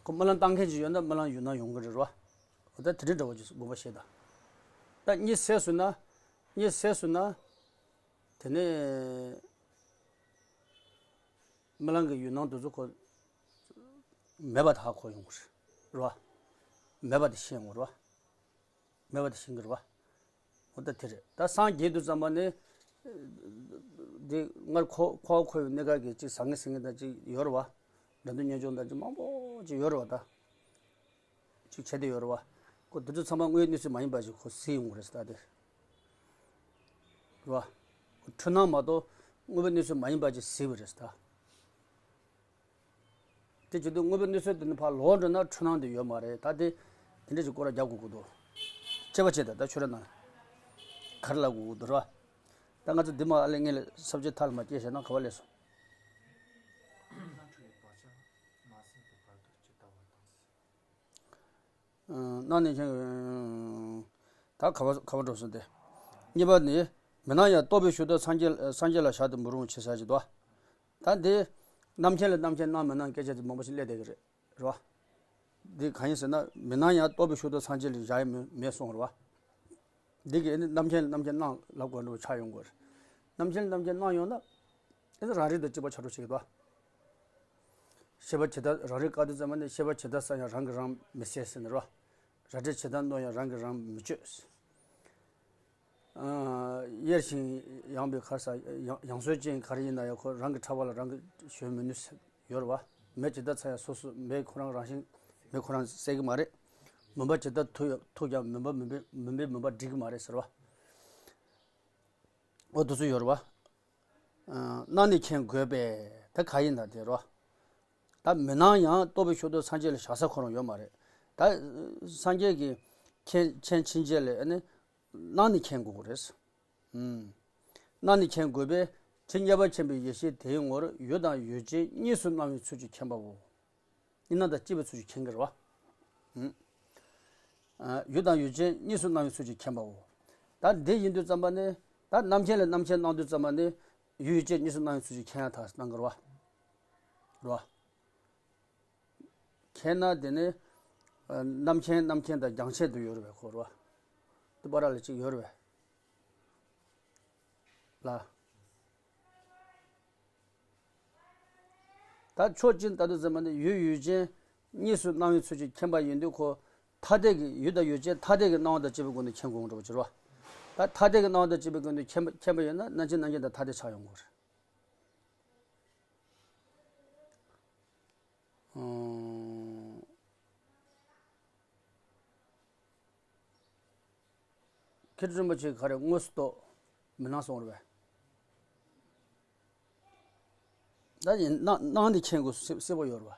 ཁོ་སྨོན་ལམ་བཏང་མཁན་ཅིག་ཡོད་ན་སྨོན་ལམ་ཡུལ་སྣང་ཡོང་གི་རེད་རོ། འོ་ད་དེ་འདྲ་འདྲ་བོ་ཅིག་དགོངས་པ་བཞེས་དང་། ད་གཉིད་སད་སོང་ན། གཉིད་སད་སོང་ན། དེ་ནས་རྨི་ལམ་གྱི་ཡུལ་སྣང་དེ་ཚོ་ཁོ་མེད་པ་དེ་ཧ་གོ་ཡོང་གི་རེད་བ། མེད་པ་དེ་ཤེས་ཡོང་གི་རེད་བ། མེད་པ་དེ་ཤེས་ཀྱི་རེད་བ། འོ་ད་དེ་རེད། ད་སངས་རྒྱས་དུས་ཙམ་པ་ནི། འདི་སྔར་ཁོ་ཁོ་ཁོ་ཡི་གནས་སྐབས་ཀྱི་ཅིག་ཟང་ངེ་ཟིང་ངེ་དང་ཅིག་ཡོད་རེད་བ། འགྲོ་འདུག་གཉེན་སྐྱོང་དང་ཅིག་མང་པོ་ཅིག་ཡོད་རེད་བ་ད། ཅིག་བྱས་ཏེ་ཡོད་རེད་བ། ཁོ་དེ་ཚོ་ཚང་མ་དངོས་ཡོད་གནས་ཚུལ་མ་ཡིན་པ་ཞིག་ཁོ་གཟིགས་ཡོང་གི་རེད་ཟེར་ད་དེ། རེད་བ། འཁྲུལ་སྣང་མ་གཏོགས་དངོས་པོའི་གནས་ཚུལ་མ་ཡིན་པ་ཅིག་གཟིགས་པ་རེད་ཟེར་ད། དེ་བྱེད་དུས་དངོས་པོའི་གནས་ཚུལ་དེ་ནི་ཕར་ལོག་འགྲོ་ན་འཁྲུལ་སྣང་དེ་ཡོད་མ་རེད་ད་དེ། དེ་འདྲ་ཞིག་སྐོར་ར་རྒྱག་དགོས་ཀྱི་འདུག་དཔྱད་པ་བྱེད་ད་ད་ཁྱོད་ར་ན། ག་རེ་ལབ་དགོས་ཀྱི་འདུག་རེད་བ། ད་ང་ཚོ་འདི་མ་ཨ་ལས་ངས་ལས་ས་བཅད་མཐའ་ལ་མ་སྐྱེལ་བྱས་ན་ག་བ་ལས་སོང་། སྣང་ནས་ཁྱེད། ད་ག་བ་ག་བ་འགྲོ་སོང་སྟེ། གཉིས་པ་ནི། མི་སྣང་ཡང་རྟོག་པས་ཞུགས་ལྡོག་སངས་རྒྱས་སངས་རྒྱས་ལ་བཞག་སྟེ་མི་རུང་ཞེས་ཟེར་གྱི་འདུག་ད་འདི། རྣམ་མཁྱེན་ལ་རྣམ་མཁྱེན་སྣང་མི་སྣང་སྐད་ཆ་དེ་མང་པོ་ཞིག་སླེབས་བསྡད་ཀྱི་རེད་རོ། འདི་གང་ཡིན་ཟེར་ན་མི་སྣང་ཡང་རྟོག་པས་ཞུགས་ལྡོག་སངས་རྒྱས་ལ་བཞག་ཡ་མེད་མེད་གསུངས་རེད་བ། འདི་གི་ཨེ་ནི་རྣམ་མཁྱེན་རྣམ་མཁྱེན་སྣང་ལབ་དགོས་འགྲོ་ཆགས་ཡོང་དགོས་རེད། རྣམ་མཁྱེན་རྣམ་མཁྱེན་སྣང་ཡོང་ན། ཨེ་ནི་རང་རིག་དང་གཅིག་པ་ཆགས་འགྲོ་ཆེ་གི་འདུག་ཤེས་པ་ཇི་ལྟར་རང་རིག་བཀག་དུས་ཙམ་པ་ནི་ཤེས་པ་ཇི་ལྟར་གསལ་ཡང་རང་གིས་རང་མི་གསལ་ཟེར་ནི་རོ། རལ་གྲི་ཇི་ལྟར་རྣོ་ཡང་རང་གིས་རང་མི་གཅོད། ཨ། གཡེར་ཞིང་ཡངས་པའི་ཁར་ས་ཡང་ཡང་སོས་ཅན་ག་རེ་ཡིན་ན་ཡང་ཁོ་རང་གི་ཕྲ་བ་ལ་རང་གིས་གཞོལ་མི་ནུས་ཟེར་ཡོད་རེད་བ། མེ་ཇི་ལྟར་ཚ་ཡང་སོ་སོ་མེ་ཁོ་རང་རང་བཞིན་མེ་ཁོ་རང་གསལ་གི་མ་རེད། མུན་པ་ཇི་ལྟར་མཐུག་ཡང་མཐུག་ཀྱང་མུན་པ་མུན་པའི་མུན་པས་མུན་པ་འགྲིག་གི་མ་རེད་ཟེར་བ། འོ་དེ་ཚོ་ཡོད་རེད་བ། ཨ། སྣང་ནས་མཁྱེན་དགོས་པས་ད་ག་ཡིན་ད་དེ་རོ། ད་མི་སྣང་ཡང་རྟོག་པས་ཞུགས་ལྡོག་སངས་རྒྱས་ལ་བཞག་ས་ཁོ་རང་ཡོད་མ་རེད། ད་སངས་རྒྱས་ཀྱི་མཁྱེན་མཁྱེན་ཕྱིན་ཆད་ལ་ཨ་ནི་སྣང་ནས་མཁྱེན་དགོས་ཀྱི་རེད། ཨུམ། སྣང་ནས་མཁྱེན་དགོས་པས་ཇི་སྙེད་པར་མཁྱེན་པའི་ཡེ་ཤེས་དེའི་ངོར་ཡུལ་དང་ཡུལ་ཅན་གཉིས་སུ་སྣང་བའི་ཚུལ་གྱིས་མཁྱེན་པའོ། གཉིས་སྣང་དང་སྐྱེས་པའི་ཚུལ་གྱིས་མཁྱེན་གྱི་རེད་བ། ཨུམ། ཨ། ཡུལ་དང་ཡུལ་ཅན་གཉིས་སུ་སྣང་བའི་ཚུལ་གྱིས་མཁྱེན་པའོ། ད་འདི་ཡིན་དུས་ཙམ་པ་ནི། ད་རྣམ་མཁྱེན་ལ་རྣམ་མཁྱེན་སྣང་དུས་ཙམ་པ་ནི། ཡུལ་ཡུལ་ཅན་གཉིས་སུ་སྣང་བའི་ཚུལ་གྱིས་མཁྱེན་ཡ་ཐག་སྣང་གི་རེད་བ། རེད་བ། མཁྱེན་ན་དེ་ནི། ཨ། རྣམ་མཁྱེན་རྣམ་མཁྱེན་དང་རྒྱང་ཆད་དུ་ཡོད་རེད་བས་ཁོ་རེད་བ། དེ་པར་ལ་གཅིག་ཡོད་རེད་བས། ལ། ད་ཕྱོགས་གཅིག་ལྟ་དུས་ཙམ་པ་ནི་ཡུལ་ཡུལ་ཅན་གཉིས་སུ་སྣང་བའི་ཚུལ་གྱིས་མཁྱེན་པ་ཡིན་དུས་ཁོ་ཐ་དད་ཀྱི་ཡུལ་དང་ཡུལ་ཅན་ཐ་དད་ཀྱི་སྣང་བ་དང་བཅས་པའི་སྒོ་ནས་མཁྱེན་དགོས་འགྲོ་བ་ཅིག་རེད་བ། ད་ཐ་དད་ཀྱི་སྣང་བ་དང་བཅས་པའི་སྒོ་ནས་མཁྱེན་པ་མཁྱེན་པ་ཡིན་ན་རྣམ་མཁྱེན་རྣམ་མཁྱེན་དང་ཐ་དད་ཆགས་ཡོང་དགོས་རེད། ཨང་། མཁས་གྲུབ་རིན་པོ་ཆེས་ག་རེ་དངོས་སུ་རྟོགས། མི་སྣང་གསུངས་རེད་པས། ད་ཡིན་སྣང་སྣང་ནས་མཁྱེན་དགོས་སྲིད་པ་ཡོད་རེད་པ།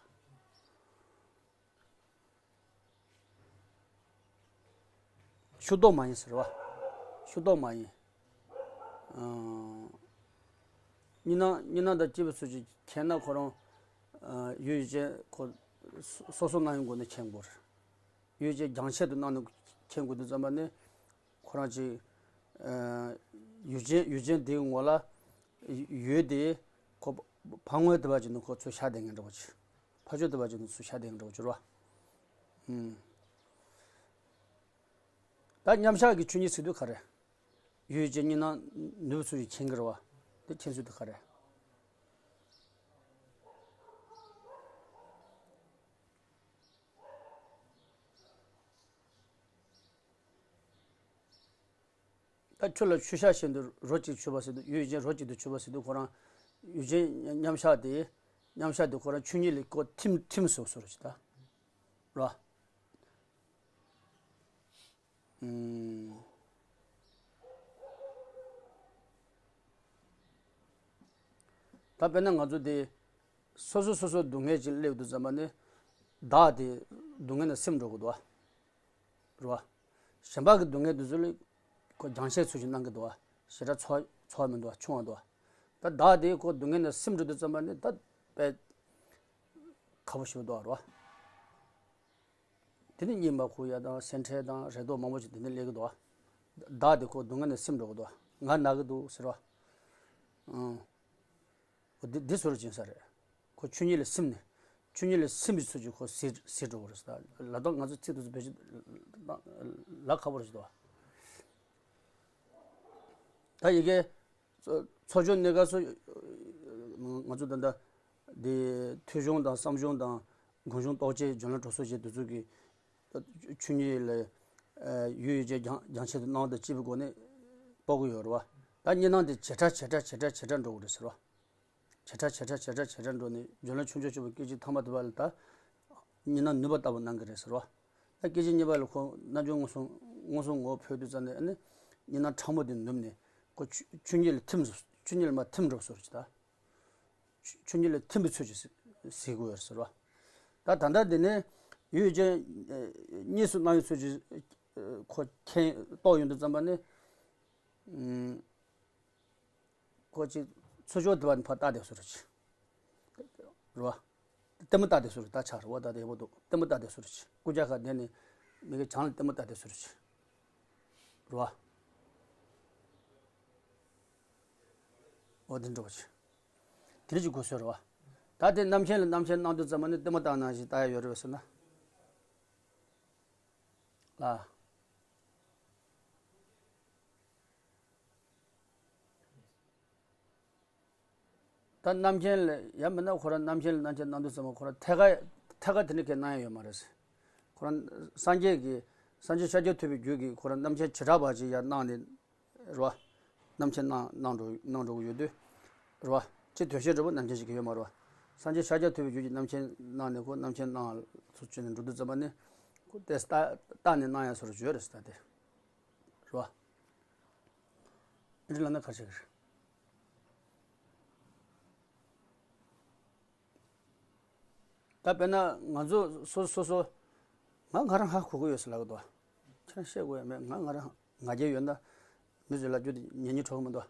ཤུགས་རྟོགས་མ་ཡིན་ཟེར་བ། ཤུགས་རྟོགས་མ་ཡིན། ཨང་། གཉིས་སྣང་གཉིས་སྣང་དང་སྐྱེས་པའི་ཚུལ་གྱིས་མཁྱེན་ན་ཁོ་རང་། ཡུལ་ཡུལ་ཅན་ཁོ་སོ་སོ་སྣང་ཡོང་སྒོ་ནས་མཁྱེན་དགོས་རེད། ཡུལ་ཅན་རྒྱང་ཆད་དུ་སྣང་ནས་མཁྱེན་དགོས་དུས་ཙམ་པ་ནི། ཁོ་རང་ཅིག་ཡུལ་ཅན་ཡུལ་ཅན་དེའི་ངོ་ལ་ཡུལ་དེ་ཁོ་བར་ངོས་དེ་བ་ཅིག་ནི་ཁོ་ཚུར་ཤར་བསྡད་མཁན་འདྲ་བོ་ཅིག་ཕར་ཕྱོགས་དེ་བ་ཅིག་ནི་ཚུར་ཤར་བསྡད་མཁན་འདྲ་བོ་ཅིག་རེད་བ། ད་མཉམ་གཞག་གི་ཆོས་ཉིད་ཟེར་དུས་ག་རེ། ཡུལ་ཅན་གཉིས་སྣང་ནུས་པ་ཚུལ་གྱིས་མཁྱེན་གྱི་རེད་བ། དེ་མཁྱེན་ཚུལ་དེ་ག་རེ། ད་ཆུ་ལ་ཆུ་ཤ་བཞིན་དུ་རོ་གཅིག་ཆུད་པ་ཟེར་དུས་ཡུལ་ཅན་རོ་གཅིག་ཏུ་ཆུད་པ་ཟེར་དུས་ཁོ་རང་ཡུལ་ཅན་མཉམ་གཞག་དེ་མཉམ་གཞག་དེ་ཁོ་རང་ཆོས་ཉིད་ལ་ཁོ་ཐིམ་ཐིམ་སོང་སོང་རེད་ད། རོ། ད་དཔེར་ན་ང་ཚོ་དེ་སོ་སོ་སོ་སོ་སྡུག་བསྔལ་ཅིག་སླེབས་དུས་ཙམ་པ་ནི་བདག་དེ་སྡུག་བསྔལ་ནས་སིམ་འགྲོ་གི་འདུག་བ། རེད་བ། གཞན་པ་གི་སྡུག་བསྔལ་དེ་ཚོ་ལ་ཁོ་སྦྱང་བཤད་ཚུལ་ཞིག་གནང་གི་འདུག་བ། ཞེ་དྲག་ཚོར་ཚོར་མི་འདུག་བ། ཆུང་བ་འདུག་བ། ད་བདག་དེ་ཁོ་སྡུག་བསྔལ་ནས་སིམ་འགྲོ་དུས་ཙམ་པ་ནི་ད་དཔེ་ཁག་པོ་ཞིག་འདུག་བ། རེད་བ། དེ་ནི་གཉིད་མ་ཁུག་ཡ་དང་སེམས་ཁྲལ་དང་རེ་དོགས་མང་པོ་ཞིག་དེ་ནི་སླེབས་ཀྱི་འདུག་བ། བདག་དེ་ཁོ་སྡུག་བསྔལ་ནས་སིམ་འགྲོ་གི་འདུག་བ། ང་ན་གི་འདུག་ཟེར་བ། ཨང་། འོ་འདི་འདི་ཟུར་ཕྱིན་ས་རེད། ཁོ་ཆོས་ཉིད་ལ་སིམ་ནས་ཆོས་ཉིད་ལ་སིམ་པའི་ཚུལ་གྱིས་ཁོ་ཟད་ཟད་འགྲོ་གི་རེད་ཟེར། ལ་དོགས་ང་ཚོ་ཚིག་དེ་ཚོ་བེད་སྤྱོད་ལ་ཁག་པོ་རེད་ཟེར་བ། ད་ཡི་གེ་ཚོགས་ཆོས་གནས་སྐབས་སུ་ང་ཚོ་ད་ལྟ་འདི་ཐོས་བྱུང་དང་བསམ་བྱུང་དང་སྒོམ་བྱུང་རྟོགས་བྱེད་སྦྱོར་ལམ་གྲོགས་སུ་བྱེད་དེ་ཚོ་གི་ཆོས་ཉིད་ལ་ཡུལ་ཡུལ་ཅན་སྦྱང་སྦྱང་བྱེད་དུ་སྣང་བ་དང་བཅས་པའི་སྒོ་ནས་རྟོགས་ཀྱི་ཡོད་རེད་བ། ད་གཉིས་སྣང་དེ་ཇེ་ཕྲ་ཇེ་ཕྲ་ཇེ་ཕྲ་ཇེ་ཕྲ་འགྲོ་གི་རེད་ཟེར་བ། ཇེ་ཕྲ་ཇེ་ཕྲ་ཇེ་ཕྲ་ཇེ་ཕྲ་འགྲོ་ནས་སྦྱོར་ལམ་ཆུང་ཆུང་ཆུང་བའི་སྐད་ཅིག་ཐ་མ་དེ་བ་ལ་ད་གཉིས་སྣང་ནུས་པ་ལྟ་བུ་སྣང་གི་རེད་ཟེར་བ། ད་སྐད་ཅིག་གཉིས་པ་ལ་ཁོ་རྣལ་འབྱོར་མངོན་སུམ་མངོན་སུམ་ངོ་བོ་འཕོས་དུས་ཙམ་ནས་ཨ་ནི་གཉིས་སྣང་ཕྲ་མོ་དེ་ནུབ་ནས་ཁོ་ཆོས་ཆོས་ཉིད་ལ་ཐིམ་ཆོས་ཉིད་ལ་མར་ཐིམ་འགྲོ་སོང་ཟེར་ད། ཆོས་ཆོས་ཉིད་ལ་ཐིམ་པའི་ཚུལ་གྱིས་གཟིགས་དགོས་ཟེར་བ། ད་ད་ལྟ་འདི་ནས་ཡུལ་ཅན་གཉིས་སུ་སྣང་བའི་ཚུལ་གྱིས་ཁོ་མཁྱེན་རྟོགས་ཡོང་དུས་ཙམ་པ་ནི། ཁོ་ཅིག་ཚུར་ཕྱོགས་དེ་བ་ནི་ཕར་ལྟ་བསྡད་སོང་རེད་ཅིག་རེད་བ། ལྟད་མོ་ལྟ་བསྡད་སོང་རེད། ད་ཆགས་རེད་བ། ད་དེ་ཡག་པོ་འདུག་ལྟད་མོ་ལྟ་བསྡད་སོང་རེད་ཅིག་སྐུ་རྒྱལ་ཁ་བསྡད་ནས་མི་གི་བྱང་ལ་ལྟད་མོ་ལྟ་བསྡད་སོང་རེད་ཅིག་རེད་བ། འོ་དེ་འདྲ་བ་ཅིག་དེ་རིགས་ཀྱི་གོ་སྲོལ་རེད་བ། ད་དེ་རྣམ་མཁྱེན་ལ་རྣམ་མཁྱེན་སྣང་དུས་ཙམ་པ་ནི་ལྟད་མོ་ལྟ་ནང་བཞིན་ལྟ་ཡ་ཡོད་རེད་བས་ཟེར་ན། ལ། ད་རྣམ་མཁྱེན་ལ་ཡང་མིན་ན་ཁོ་རང་རྣམ་མཁྱེན་ལ་རྣམ་མཁྱེན་སྣང་དུས་ཙམ་པ་ཁོ་རང་ཐད་ཀ་ཐད་ཀ་དེ་འདྲ་གས་སྣང་ཡ་ཡོད་མ་རེད། ཁོ་རང་སངས་རྒྱས་ཀྱི་སངས་རྒྱས་ཤཱཀྱ་ཐུབ་པའི་རྒྱུད་ཀྱི་ཁོ་རང་རྣམ་མཁྱེན་བྱེ་བྲག་པ་ཅིག་ཡར་སྣང་ནས་རེད་བ། རྣམ་མཁྱེན་སྣང་སྣང་འགྲོ་སྣང་འགྲོ་གི་ཡོད་དུས་རེད་བ། ཅི་དོན་ཤེས་འགྲོ་བ་རྣམ་མཁྱེན་ཞིག་གི་ཡོད་མ་རེད་བ། སངས་རྒྱས་ཤཱཀྱ་ཐུབ་པའི་རྒྱུད་ཀྱི་རྣམ་མཁྱེན་སྣང་ནས་ཁོ་རྣམ་མཁྱེན་སྣང་ཚུར་བྱས་ནས་འགྲོ་དུས་ཙམ་པ་ནི་ཁོ་དེ་ལྟ་ལྟ་ནས་སྣང་ཡ་སོར་བརྗོད་རེད་ཟེར་ད་དེ་རེད་བ། འདི་ལ་ན་ག་རེ་བྱེད་ཀྱི་རེད། ད་དཔེར་ན་ང་ཚོ་སོ་སོ་སོ་ང་ང་རང་ཧ་གོ་གི་ཡོད་ཟེར་ལབ་གི་འདུག་ཁྱེད་རང་བཤད་དགོས་ཡ་མེད། ང་ང་རང་ང་རྒྱལ་ཡོད་ན་མི་ཚོས་ལབ་རྒྱུ་དེ་ཉན་སྙིང་བྲོ་གི་མི་འདུག་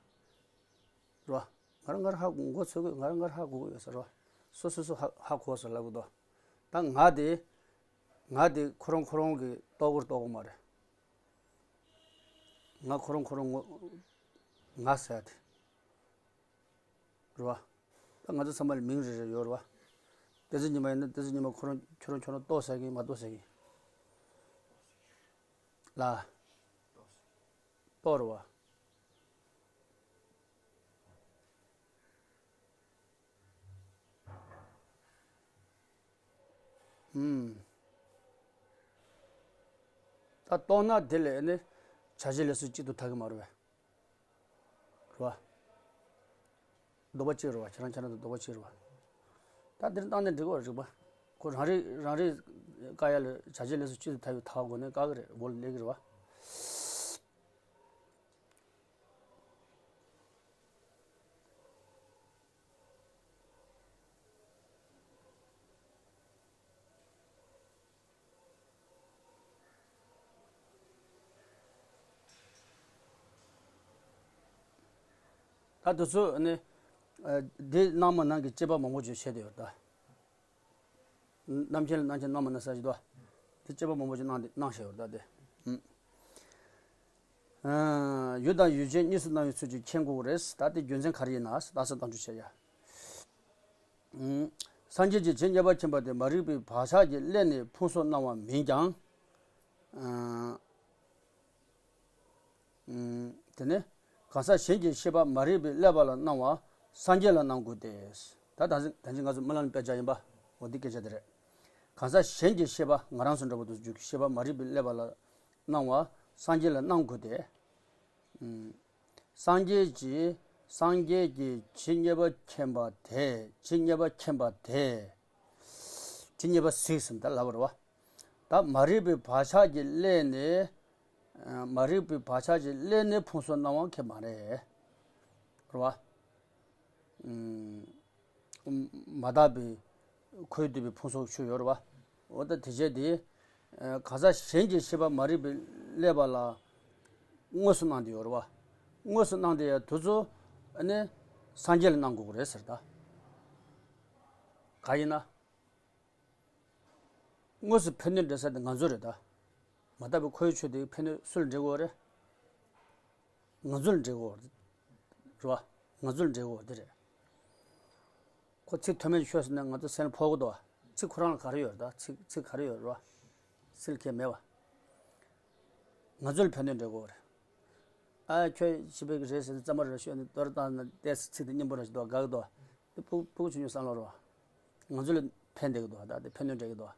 རོ། ང་རང་ང་རང་ཧ་གོ་མགོ་ཚོས་གི་ང་རང་ང་རང་ཧ་གོ་གི་ཡོད་ཟེར་རོ། སོ་སོ་སོ་ཧ་ཧ་གོ་ཟེར་ལབ་གི་འདུག་ད་ང་དེ་ང་དེ་ཁོ་རང་ཁོ་རང་གི་རྟོགས་གི་རྟོགས་གི་མ་རེད། ང་ཁོ་རང་ཁོ་རང་ངོ་ང་ཟེར་ཡ་དེ། རེད་བ། ད་ང་ཚོ་ཚང་མ་ལ་མིང་རེ་རེ་ཡོད་རེད་བ། བསྟན་འཛིན་ཉི་མ་ཡིན་ན་བསྟན་འཛིན་ཉི་མ་ཁོ་རང་ཁྱོད་རང་ཁྱོད་རང་ཏོག་ཟེར་གི་མ་ཏོག་ཟེར་གི། ལ། ཏོག་རེད་བ། ཨུམ། ད་ཏོག་ན་དེ་ལས་ནི་བྱ་བྱེད་ལས་སུ་གཅིག་ཏུ་ཐལ་གི་མ་རེད་བས། རེད་བ། ལྡོག་པ་གཅིག་རེད་བ། ཁྱེད་རང་ཁྱེད་རང་དང་ལྡོག་པ་གཅིག་རེད་བ། ད་འདིར་བཏང་ནས་འགྲིག་གི་རེད་པ། ཁོ་རང་རིག་རང་རིག་བཀག་ཡ་ལ་བྱ་བྱེད་ལས་སུ་གཅིག་ཏུ་ཐལ་བའི་ཐལ་བ་སྒོ་ནས་བཀག་གི་རེད། འོ་ལེགས་གི་རེད་བ། ད་དུས་ཚོད་ནི། འདི་སྣང་མ་སྣང་གི་དཔྱད་པ་མང་པོ་ཅིག་བྱས་ཏེ་ཡོད་ད། རྣམ་མཁྱེན་ལ་རྣམ་མཁྱེན་སྣང་མ་སྣང་ས་ཞིག་ཏུ། དེ་དཔྱད་པ་མང་པོ་ཅིག་གནང་སྟེ་གནང་བཞག་ཡོད་ད་དེ། ཡུལ་དང་ཡུལ་ཅན་གཉིས་སུ་སྣང་བའི་ཚུལ་གྱིས་མཁྱེན་དགོས་རེད། ད་དེ་རྒྱུ་མཚན་ག་རེ་ཡིན་ན་ད་ས་བཏང་འཇུག་བྱེད་ཡ། སངས་རྒྱས་ཀྱིས་ཇི་སྙེད་པ་མཁྱེན་པ་དེ་མ་རིག་པའི་བག་ཆགས་ཀྱིས་བསླད་ནས་ཕུང་སོགས་སྣང་བ་མིན་ཀྱང་། དེ་ནས་གང་ཟག་གཞན་གྱི་ཤེས་པ་མ་རིག་པས་བསླད་པ་ལ་སྣང་བ་སངས་རྒྱས་ལ་སྣང་དགོས་ཏེ། ད་ད་ད་ཅི་ང་ཚོ་རྨི་ལམ་དཔེ་ཆ་ཡིན་པ་འོ་འདི་སྐད་ཆ་དེ་རེད། གང་ཟག་གཞན་གྱི་ཤེས་པ་ང་རང་ཚོ་འདྲ་པོ་དུ་འཇུག་གི་ཤེས་པ་མ་རིག་པས་བསླད་པ་ལ་སྣང་བ་སངས་རྒྱས་ལ་སྣང་དགོས་ཏེ། སངས་རྒྱས་ཀྱིས་སངས་རྒྱས་ཀྱིས་ཇི་སྙེད་པ་མཁྱེན་པ་དེ་ཇི་སྙེད་པ་མཁྱེན་པ་དེ། ཇི་སྙེད་པ་གཟིགས་ཟིན་ད་ལབ་པ་རེད་བ། ད་མ་རིག་པའི་བག་ཆགས་ཀྱིས་བསླད་ནས། མ་རིག་པའི་བག་ཆགས་ཀྱིས་བསླད་ནས་ཕུང་སོགས་སྣང་བ་མཁྱེན་མ་རེད། རེད་བ། མ་དག་པའི་ཁོས་བསྡུས་པའི་ཕུང་སོགས་ཆོས་ཡོད་རེད་བ། འོ་ད་དེ་བྱས་དེ། གང་ཟག་གཞན་གྱི་ཤེས་པ་མ་རིག་པས་བསླད་པ་ལ་དངོས་སུ་སྣང་དེ་ཡོད་རེད་བ། དངོས་སུ་སྣང་དེ་ཡ་དུ་ཚོ་ནི་སངས་རྒྱས་ལ་སྣང་དགོས་ཀྱི་རེད་ཟེར་ད། ག་ཡིན་ན། དངོས་སུ་ཕན་གནོད་འདྲེན་ས་དེ་ང་ཚོ་རེད་ད། མ་དག་པའི་ཁོའི་ཆོས་དེ་ཕན་གནོད་སུ་ལ་འདྲེན་དགོས་རེད། ང་ཚོ་ལ་འདྲེན་དགོས་རེད། རེད་བ། ང་ཚོ་ལ་འདྲེན་དགོས་དེ་རེད། ཁོ་ཚིག་མཐོ་དམན་ཤོད་ཟེར་ན་ང་ཚོ་སེམས་ཕོག་གི་འདུག་བ། ཚིག་ཁོ་རང་ལ་ག་རེ་ཡོད་རེད་ད། ཚིག་ཚིག་ག་རེ་ཡོད་རེད་བ། སིལ་ཁས་མེད་བ། ང་ཚོ་ལ་ཕན་གནོད་འདྲེན་དགོས་རེད། ཨ་ཁྱོད་ཞི་བའི་གི་རེད་ཟེར་ཏེ་རྩ་མ་རེད་ཤོད་ནས་དོར་བཏང་ན་ཏེས་ཚིག་དེ་སྙན་པོ་ར་ཞིག་འདུག་དགའ་གི་འདུག་དེ་ཕྲུ་ཕྲུ་གུ་ཆུང་ཆུང་བསམ་བློ་རོ། ང་ཚོ་ལ་ཕན་བསྡད་གི་འདུག་ད་དེ་ཕན་གནོད་འདྲེན་གི་འདུག་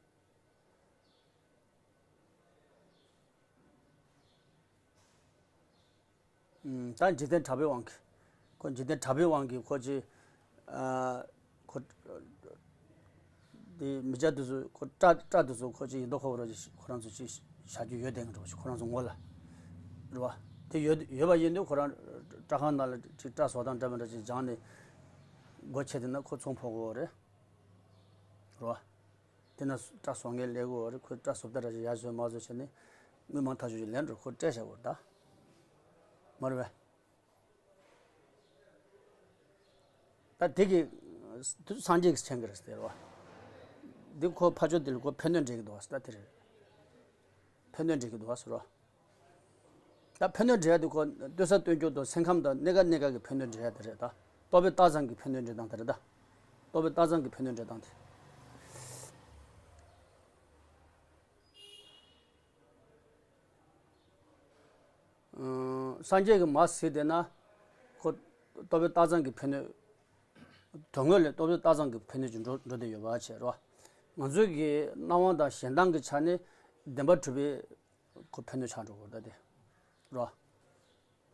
ད་འཇིག་རྟེན་གྲགས་པའི་དབང་གིས། ཁོ་འཇིག་རྟེན་གྲགས་པའི་དབང་གིས་ཁོ་ཅི། ཁོ། དེ་མི་སྐྱ་དེ་ཚོ་ཁོ་སྐྲ་སྐྲ་དེ་ཚོ་ཁོ་ཅི་ཡིན་མདོག་ཁ་པོ་ར་ཅི་ཁོ་རང་ཚོ་ཅི་བྱ་རྒྱུ་ཡོད་དེ་འགྲོ་ཞིག་ཁོ་རང་ཚོ་ངོ་ལ། རེད་བ། དེ་ཡོད་ཡོད་པ་ཡིན་དུས་ཁོ་རང་སྐྲ་ཁང་ནང་ལ་ཅི་སྐྲ་བཟོ་སྟངས་འདྲ་མི་འདྲ་ཅིག་སྦྱངས་ནས་སྒོ་ཕྱེ་དེ་ན་ཁོ་ཚོང་ཕོག་གི་རེད། རེད་བ། དེ་ན་སྐྲ་བཟོ་མཁན་ལས་དགོས་རེད། ཁོས་སྐྲ་བཟོ་ལྟ་ར་ཞིག་ཡར་བཟོས་མར་བཟོས་བྱས་ནས་དངུལ་མང་ཐག་ཆོད་ཅིག་ལེན་འགྲོ་ཁོ་སྤྲད་བཞག་གོ་རེད་ད། མ་རེད་པས། ད་དེ་གི་དུ་སངས་རྒྱས་ཀྱི་མཁྱེན་གི་རེད་ཟེར་བ། འདི་ཁོ་ཕ་ཆོས་འདི་ལ་ཁོ་ཕན་གནོད་འདྲེན་གི་འདུག་བ་ཟེར་ད་དེ་རེད། ཕན་གནོད་འདྲེན་གི་འདུག་བ་ཟེར་བ། ད་ཕན་གནོད་འདྲེན་ཡ་དེ་ཁོ་ལྟོས་ས་ལྟོས་འགྱུར་དང་སེམས་ཁམས་དང་གནས་སྐབས་གནས་སྐབས་ཀྱི་ཕན་གནོད་འདྲེན་ཡ་དེ་རེད་ད། རྟོག་པའི་རྟགས་ཙམ་གྱི་ཕན་གནོད་འདྲེན་སྟངས་དེ་རེད་ད། རྟོག་པའི་རྟགས་ཙམ་གྱི་ཕན་གནོད་འདྲེན་སྟངས་དེ། སངས་རྒྱས་ཀྱིས་མར་གཟིགས་བསྡད་ན། ཁོ་རྟོག་པའི་རྟགས་ཙམ་གྱི་ཕན་གནོད། དོན་དངོས་ལས་རྟོག་པའི་རྟགས་ཙམ་གྱི་ཕན་གནོད་ཀྱི་འགྲོ་འགྲོ་བསྡད་ཡོད་པ་བྱས་རོ། ང་ཚོའི་གི་སྣང་བ་དང་ཞེ་སྡང་གི་ཆ་ནས་བདེན་པ་གྲུབ་པའི་ཁོ་ཕན་གནོད་ཆགས་འགྲོ་གི་རེད་ད་དེ། རོ།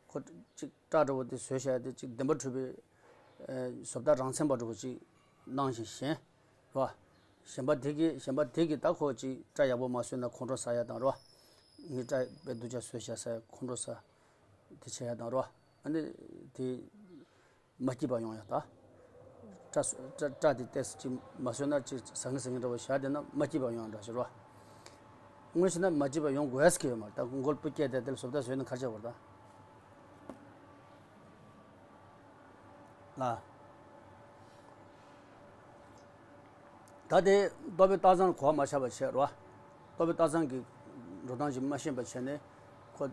ཁོ་གཅིག་སྐྲ་འདྲ་བོ་དེ་བཟོས་བཞག་དེ་གཅིག་བདེན་པ་གྲུབ་པའི་བཟོ་ལྟ་རང་མཚན་པ་འདྲ་བོ་གཅིག་སྣང་ཞིང་ཞེན། རོ། གཞན་པ་དེ་གིས་གཞན་པ་དེ་གིས་ད་ཁོ་ཅིག་སྐྲ་ཡག་པོ་མ་བཟོས་ན་ཁོང་ཁྲོ་ཟ་ཡ་དང་རོ། ངའི་སྐྲ་དཔེ་སྡུག་ཅག་བཟོས་བཞག་ཟེར་ཁོང་ཁྲོ་ཟ། དེ་བྱེད་ཡ་དང་རོ། ཨ་ནི་དེ་མ་སྐྱིད་པ་ཡོང་ཡ་ད། སྐྲ་སྐྲ་སྐྲ་དེ་ཏོག་ཙམ་ཅིག་མ་བཟོས་ན་ཅིག་ཟང་ངེ་ཟིང་ངེ་འདྲ་བོ་བཞག་བསྡད་ན་མ་སྐྱིད་པ་ཡོང་ཡ་འདྲ་ཞིག་རོ། དངོས་གཞི་ན་མ་སྐྱིད་པ་ཡོང་དགོས་ཀྱི་ཡོད་མ་རེད་ད། མགོ་ལ་སྤུ་སྐྱེས་ཏེ་དེ་ལ་བཟོ་ལྟ་བཟོས་ན་ག་རེ་བྱེད་དགོས་རེད་ད། ལ། ད་དེ་རྟོག་པའི་རྟགས་ཙམ་གོ་བ་མ་ཆགས་པ་བྱས་རོ། རྟོག་པའི་རྟགས་ཙམ་གྱི་འགྲོ་སྟངས་ཤིག་མ་ཤེས་པ་བྱས་ནས་ཁོ་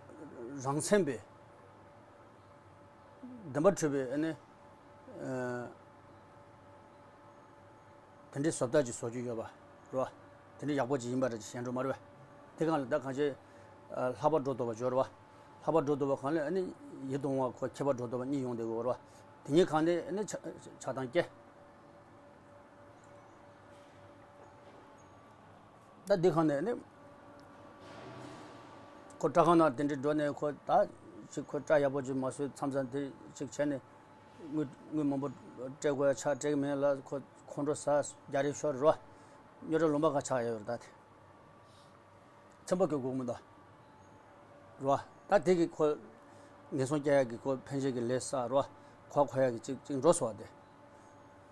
རང་མཚན་པའི་བདེན་པ་གྲུབ་པའི་ཨ་ནི་དེ་འདྲའི་བཟོ་ལྟ་ཅིག་བཟོ་རྒྱུ་ཡོད་པ་རོ། དེ་འདྲའི་ཡག་པོ་ཅིག་ཡིན་པ་རེད་ཅེས་ཞེན་འགྲོ་མ་རེད་པས། དེ་གང་ལ་ད་གང་ཅི་ལྷག་པ་འགྲོ་ལྡོག་པ་འབྱོར་བ། ལྷག་པ་འགྲོ་ལྡོག་པ་གང་ལས་ཨ་ནི་ཡིད་དུ་འོང་བ་ཁོ་ཁྱད་པར་འགྲོ་ལྡོག་པ་གཉིས་ཡོང་བསྡད་དགོས་རེད་བ། དེ་གཉིས་གང་ནས་ཨ་ནི་ཆགས་སྡང་སྐྱེ། ད་འདི་གང་ནས་ཨ་ནི་ཁོ་སྐྲ་ཁང་ནང་དེ་འདྲའི་འགྲོ་ནས་ཁོ་ད་ཅིག་ཁོ་སྐྲ་ཡག་པོ་ཅིག་མ་བཟོས་མཚམས་མཚམས་དེ་ཅིག་བྱས་ནས་དངུལ་དངུལ་མང་པོ་སྤྲད་དགོས་ཡ་ཆགས། སྤྲད་ཀྱི་མེད་ལ་ཁོ་ཁོང་ཁྲོ་ཟ། རྒྱ་རིགས་ཤོར་རོ། རྙོག་དྲ་ལུང་པ་ག་ཆགས་ཡོད་རེད་ད་དེ། ཚན་པ་གི་སྒུག་མི་འདུག་རོ། ད་དེ་གི་ཁོ་ངན་སོང་སྐྱེ་ཡག་གི་ཁོ་ཕན་ཆད་ཀྱི་ལས་བསགས་རོ། གོ་ཁོ་ཡག་གི་ཅིག་ཅིག་འགྲོ་སོང་བ་དེ།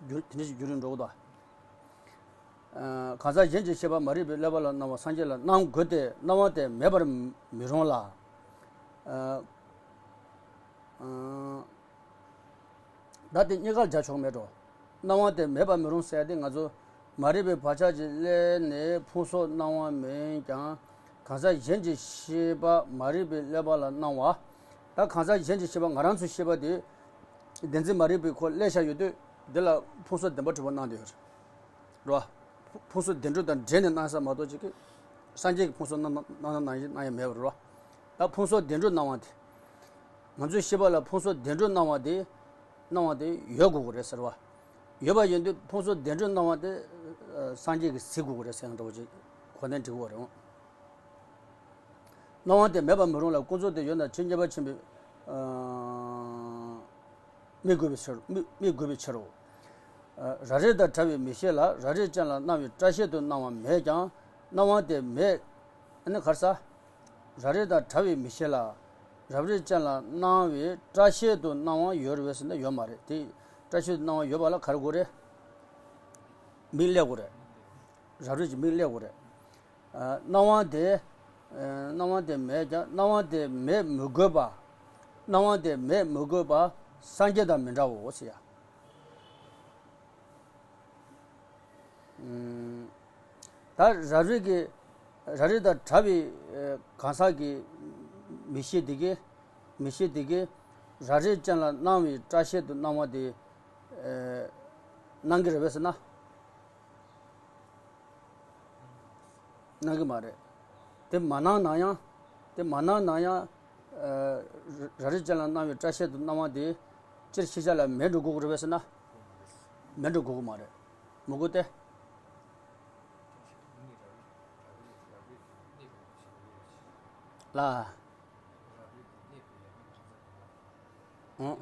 རྒྱུ་དེ་འདྲ་ཞིག་རྒྱུན་རིང་འགྲོ་གི་འདུག་གང་ཟག་གཞན་གྱི་ཤེས་པ་མ་རིག་པས་བསླད་པ་ལ་སྣང་བ་སངས་རྒྱས་ལ་སྣང་དགོས་ཏེ་སྣང་བ་དེ་མེད་པར་མི་རུང་ལ། ད་དེ་གཉིས་ཀར་སྦྱར་ཆོག་མེད་འགྲོ། སྣང་བ་དེ་མེད་པར་མི་རུང་ཟེར་ཏེ་ང་ཚོ་མ་རིག་པའི་བག་ཆགས་ཀྱིས་བསླད་ནས་ཕུང་སོགས་སྣང་བ་མིན་ཀྱང་གང་ཟག་གཞན་གྱི་ཤེས་པ་མ་རིག་པས་བསླད་པ་ལ་སྣང་བ། ད་གང་ཟག་གཞན་གྱི་ཤེས་པ་ང་རང་ཚོའི་ཤེས་པ་དེ་བདེན་འཛིན་མ་རིག་པའི་ཁོ་བསླད་བཞག་ཡོད་དུས་འདི་ལ་ཕུང་སོགས་བདེན་པར་གྲུབ་པ་གནང་བསྡད་ཡོད་རེད། རེད་བ། ཕུང་སོགས་བདེན་གྲུབ་དང་འབྲེལ་ནས་གནང་ས་མ་གཏོགས་ཅིག་གིས་སངས་རྒྱས་ཀྱི་ཕུང་སོགས་གནང་གནང་གནང་ཡ་གནང་ཡ་མེད་པ་རེད་བ། ད་ཕུང་སོགས་བདེན་གྲུབ་གནང་བ་དེ། ང་ཚོའི་ཤེས་པ་ལ་ཕུང་སོགས་བདེན་གྲུབ་གནང་བ་དེ། གནང་བ་དེ་ཡོད་དགོས་ཀྱི་རེད་ཟེར་བ། ཡོད་པ་ཡིན་དུས་ཕུང་སོགས་བདེན་གྲུབ་གནང་བ་དེ། ཨ། སངས་རྒྱས་ཀྱིས་གཟིགས་དགོས་ཀྱི་རེད་ཟེར་ཡང་འདྲ་བོ་ཅིག་གོ་གནས་འགྲིག་གི་རེད། གནང་བ་དེ་མེད་པར་མི་རུང་ལ་ཀུན་རྫོབ་དེ་ཡོད་ན་ཕྱིན་ཆད་པ་ཕྱིན་པའི། ཨ། དམིགས་དགོས་པའི་ཕྱིར། དམིགས་དམིགས་དགོས་པའི་ཕྱིར་རོ། ཨ། རབ་རིབ་དང་བྲལ་བའི་མིག་ཤེས་ལ་རབ་རིབ་ཅན་ལ་སྣང་བའི་སྐྲ་ཤད་དུ་སྣང་བ་མེད་ཀྱང་སྣང་བ་དེ་མེད། ཨ་ནི་ག་རེ་ཟ། རབ་རིབ་དང་བྲལ་བའི་མིག་ཤེས་ལ་རབ་རིབ་ཅན་ལ་སྣང་བའི་སྐྲ་ཤད་དུ་སྣང་བ་ཡོད་རེད་པས་ཟེར་ན་ཡོད་མ་རེད་དེ། སྐྲ་ཤད་དུ་སྣང་བ་ཡོད་པ་ལ་ག་རེ་དགོས་རེད། མིག་སླེབས་དགོས་རེད། རབ་རིབ་ཀྱི་མིག་སླེབས་དགོས་རེད། ཨ། སྣང་བ་དེ། ཨ། སྣང་བ་དེ་མེད་ཀྱང་སྣང་བ་དེ་མེད་མི་དགོས་པ། སྣང་བ་དེ་མེད་མི་དགོས་པ་སངས་རྒྱས་དང་མི་འདྲའོ་ཟེར་ཡ། ཨུམ། ད་རབ་རིབ་ཀྱི། རབ་རིབ་དང་བྲལ་བའི། ཨ། གང་ཟག་གི་མིག་ཤེས་དེ་གིས། མིག་ཤེས་དེ་གིས་རབ་རིབ་ཅན་ལ་སྣང་བའི་སྐྲ་ཤད་དུ་སྣང་བ་དེ། ཨ། སྣང་གི་རེད་པས་ཟེར་ན། སྣང་གི་མ་རེད། དེ་མ་སྣང་ན་ཡང་། དེ་མ་སྣང་ན་ཡང་། ཨ། རབ་རིབ་ཅན་ལ་སྣང་བའི་སྐྲ་ཤད་དུ་སྣང་བ་དེ་སྤྱིར་ཤེས་བྱ་ལ་མེད་འགྲོ་དགོས་ཀྱི་རེད་པས་ཟེར་ན། མེད་འགྲོ་དགོས་ཀྱི་མ་རེད། མི་དགོས་ཏེ། ལ། ཨང་།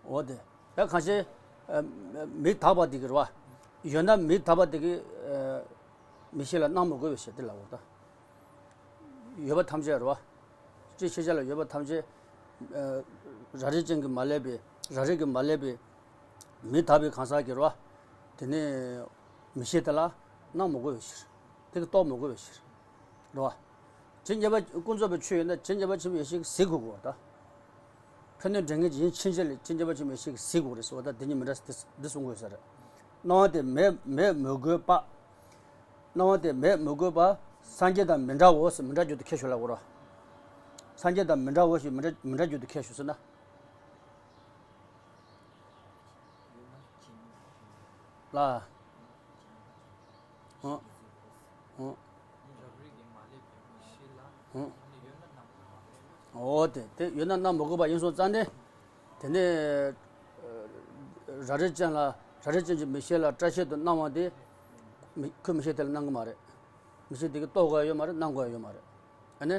འོ་དེ། ད་གང་ཞིག་ཨ། མིག་དག་པ་དེ་གི་རེད་བ། ཡོད་ན་མིག་དག་པ་དེ་གི། ཨ། མིག་ཤེས་ལ་སྣང་མི་དགོས་པའི་ཕྱིར་དེ་ལ་འོ་ད། ཡོད་པ་ཐམས་ཅད་རེད་བ། སྤྱིར་ཤེས་བྱ་ལ་ཡོད་པ་ཐམས་ཅད། ཨ། རབ་རིབ་ཅན་གྱིས་མ་བསླད་པའི། རབ་རིབ་ཀྱིས་མ་བསླད་པའི། མིག་དག་པའི་གང་ཟག་གི་རེད་བ། དེ་ནི་མིག་ཤེས་དེ་ལ་སྣང་མི་དགོས་པའི་ཕྱིར། དེ་གི་རྟོགས་མི་དགོས་པའི་ཕྱིར། རེད་བ། ཇི་སྙེད་པ་ཀུན་རྫོབ་པའི་ཆོས་ཡོད་ན་ཇི་སྙེད་པ་ཆེན་པོའི་ཡེ་ཤེས་ཀྱིས་གཟིགས་དགོས་ཀྱི་རེད་ད། ཕན་གནོད་འབྲེལ་ངེས་ཀྱི་ཡིན་ཕྱིན་ཆད་ལ་ཇི་སྙེད་པ་ཆེན་པོའི་ཡེ་ཤེས་ཀྱིས་གཟིགས་དགོས་རེད་ཟེར་བ་ད་འདི་གཉིས་མི་འདྲ་ཟེར་འདི་འདི་གསུང་དགོས་ས་རེད། སྣང་བ་དེ་མེད་མེད་མི་དགོས་པ། སྣང་བ་དེ་མེད་མི་དགོས་པ། སངས་རྒྱས་དང་མི་འདྲའོ་ཟེར་མི་འདྲ་རྒྱུ་དེ་ཁྱད་ཞུགས་ལ་གོ་ར། སངས་རྒྱས་དང་མི་འདྲའོ་ཞེས་མི་འདྲ་མི་འདྲ་རྒྱུ་དེ་ཁྱད་ཞུགས་ཟེར་ན། ལ། ཨོ། ཨོ། ཨོ་དེ་དེ་ཡོད་ན་སྣང་མི་དགོས་པ་ཡིན་སོང་ཙང་ནས། དེ་ནས། རབ་རིབ་ཅན་ལ་རབ་རིབ་ཅན་གྱི་མིག་ཤེས་ལ་སྐྲ་ཤད་དུ་སྣང་བ་དེ། མི་ཁོའི་མིག་ཤེས་དེ་ལ་སྣང་གི་མ་རེད། མིག་ཤེས་དེ་གིས་རྟོགས་དགོས་ཡ་ཡོད་མ་རེད། སྣང་དགོས་ཡ་ཡོད་མ་རེད། ཨ་ནི།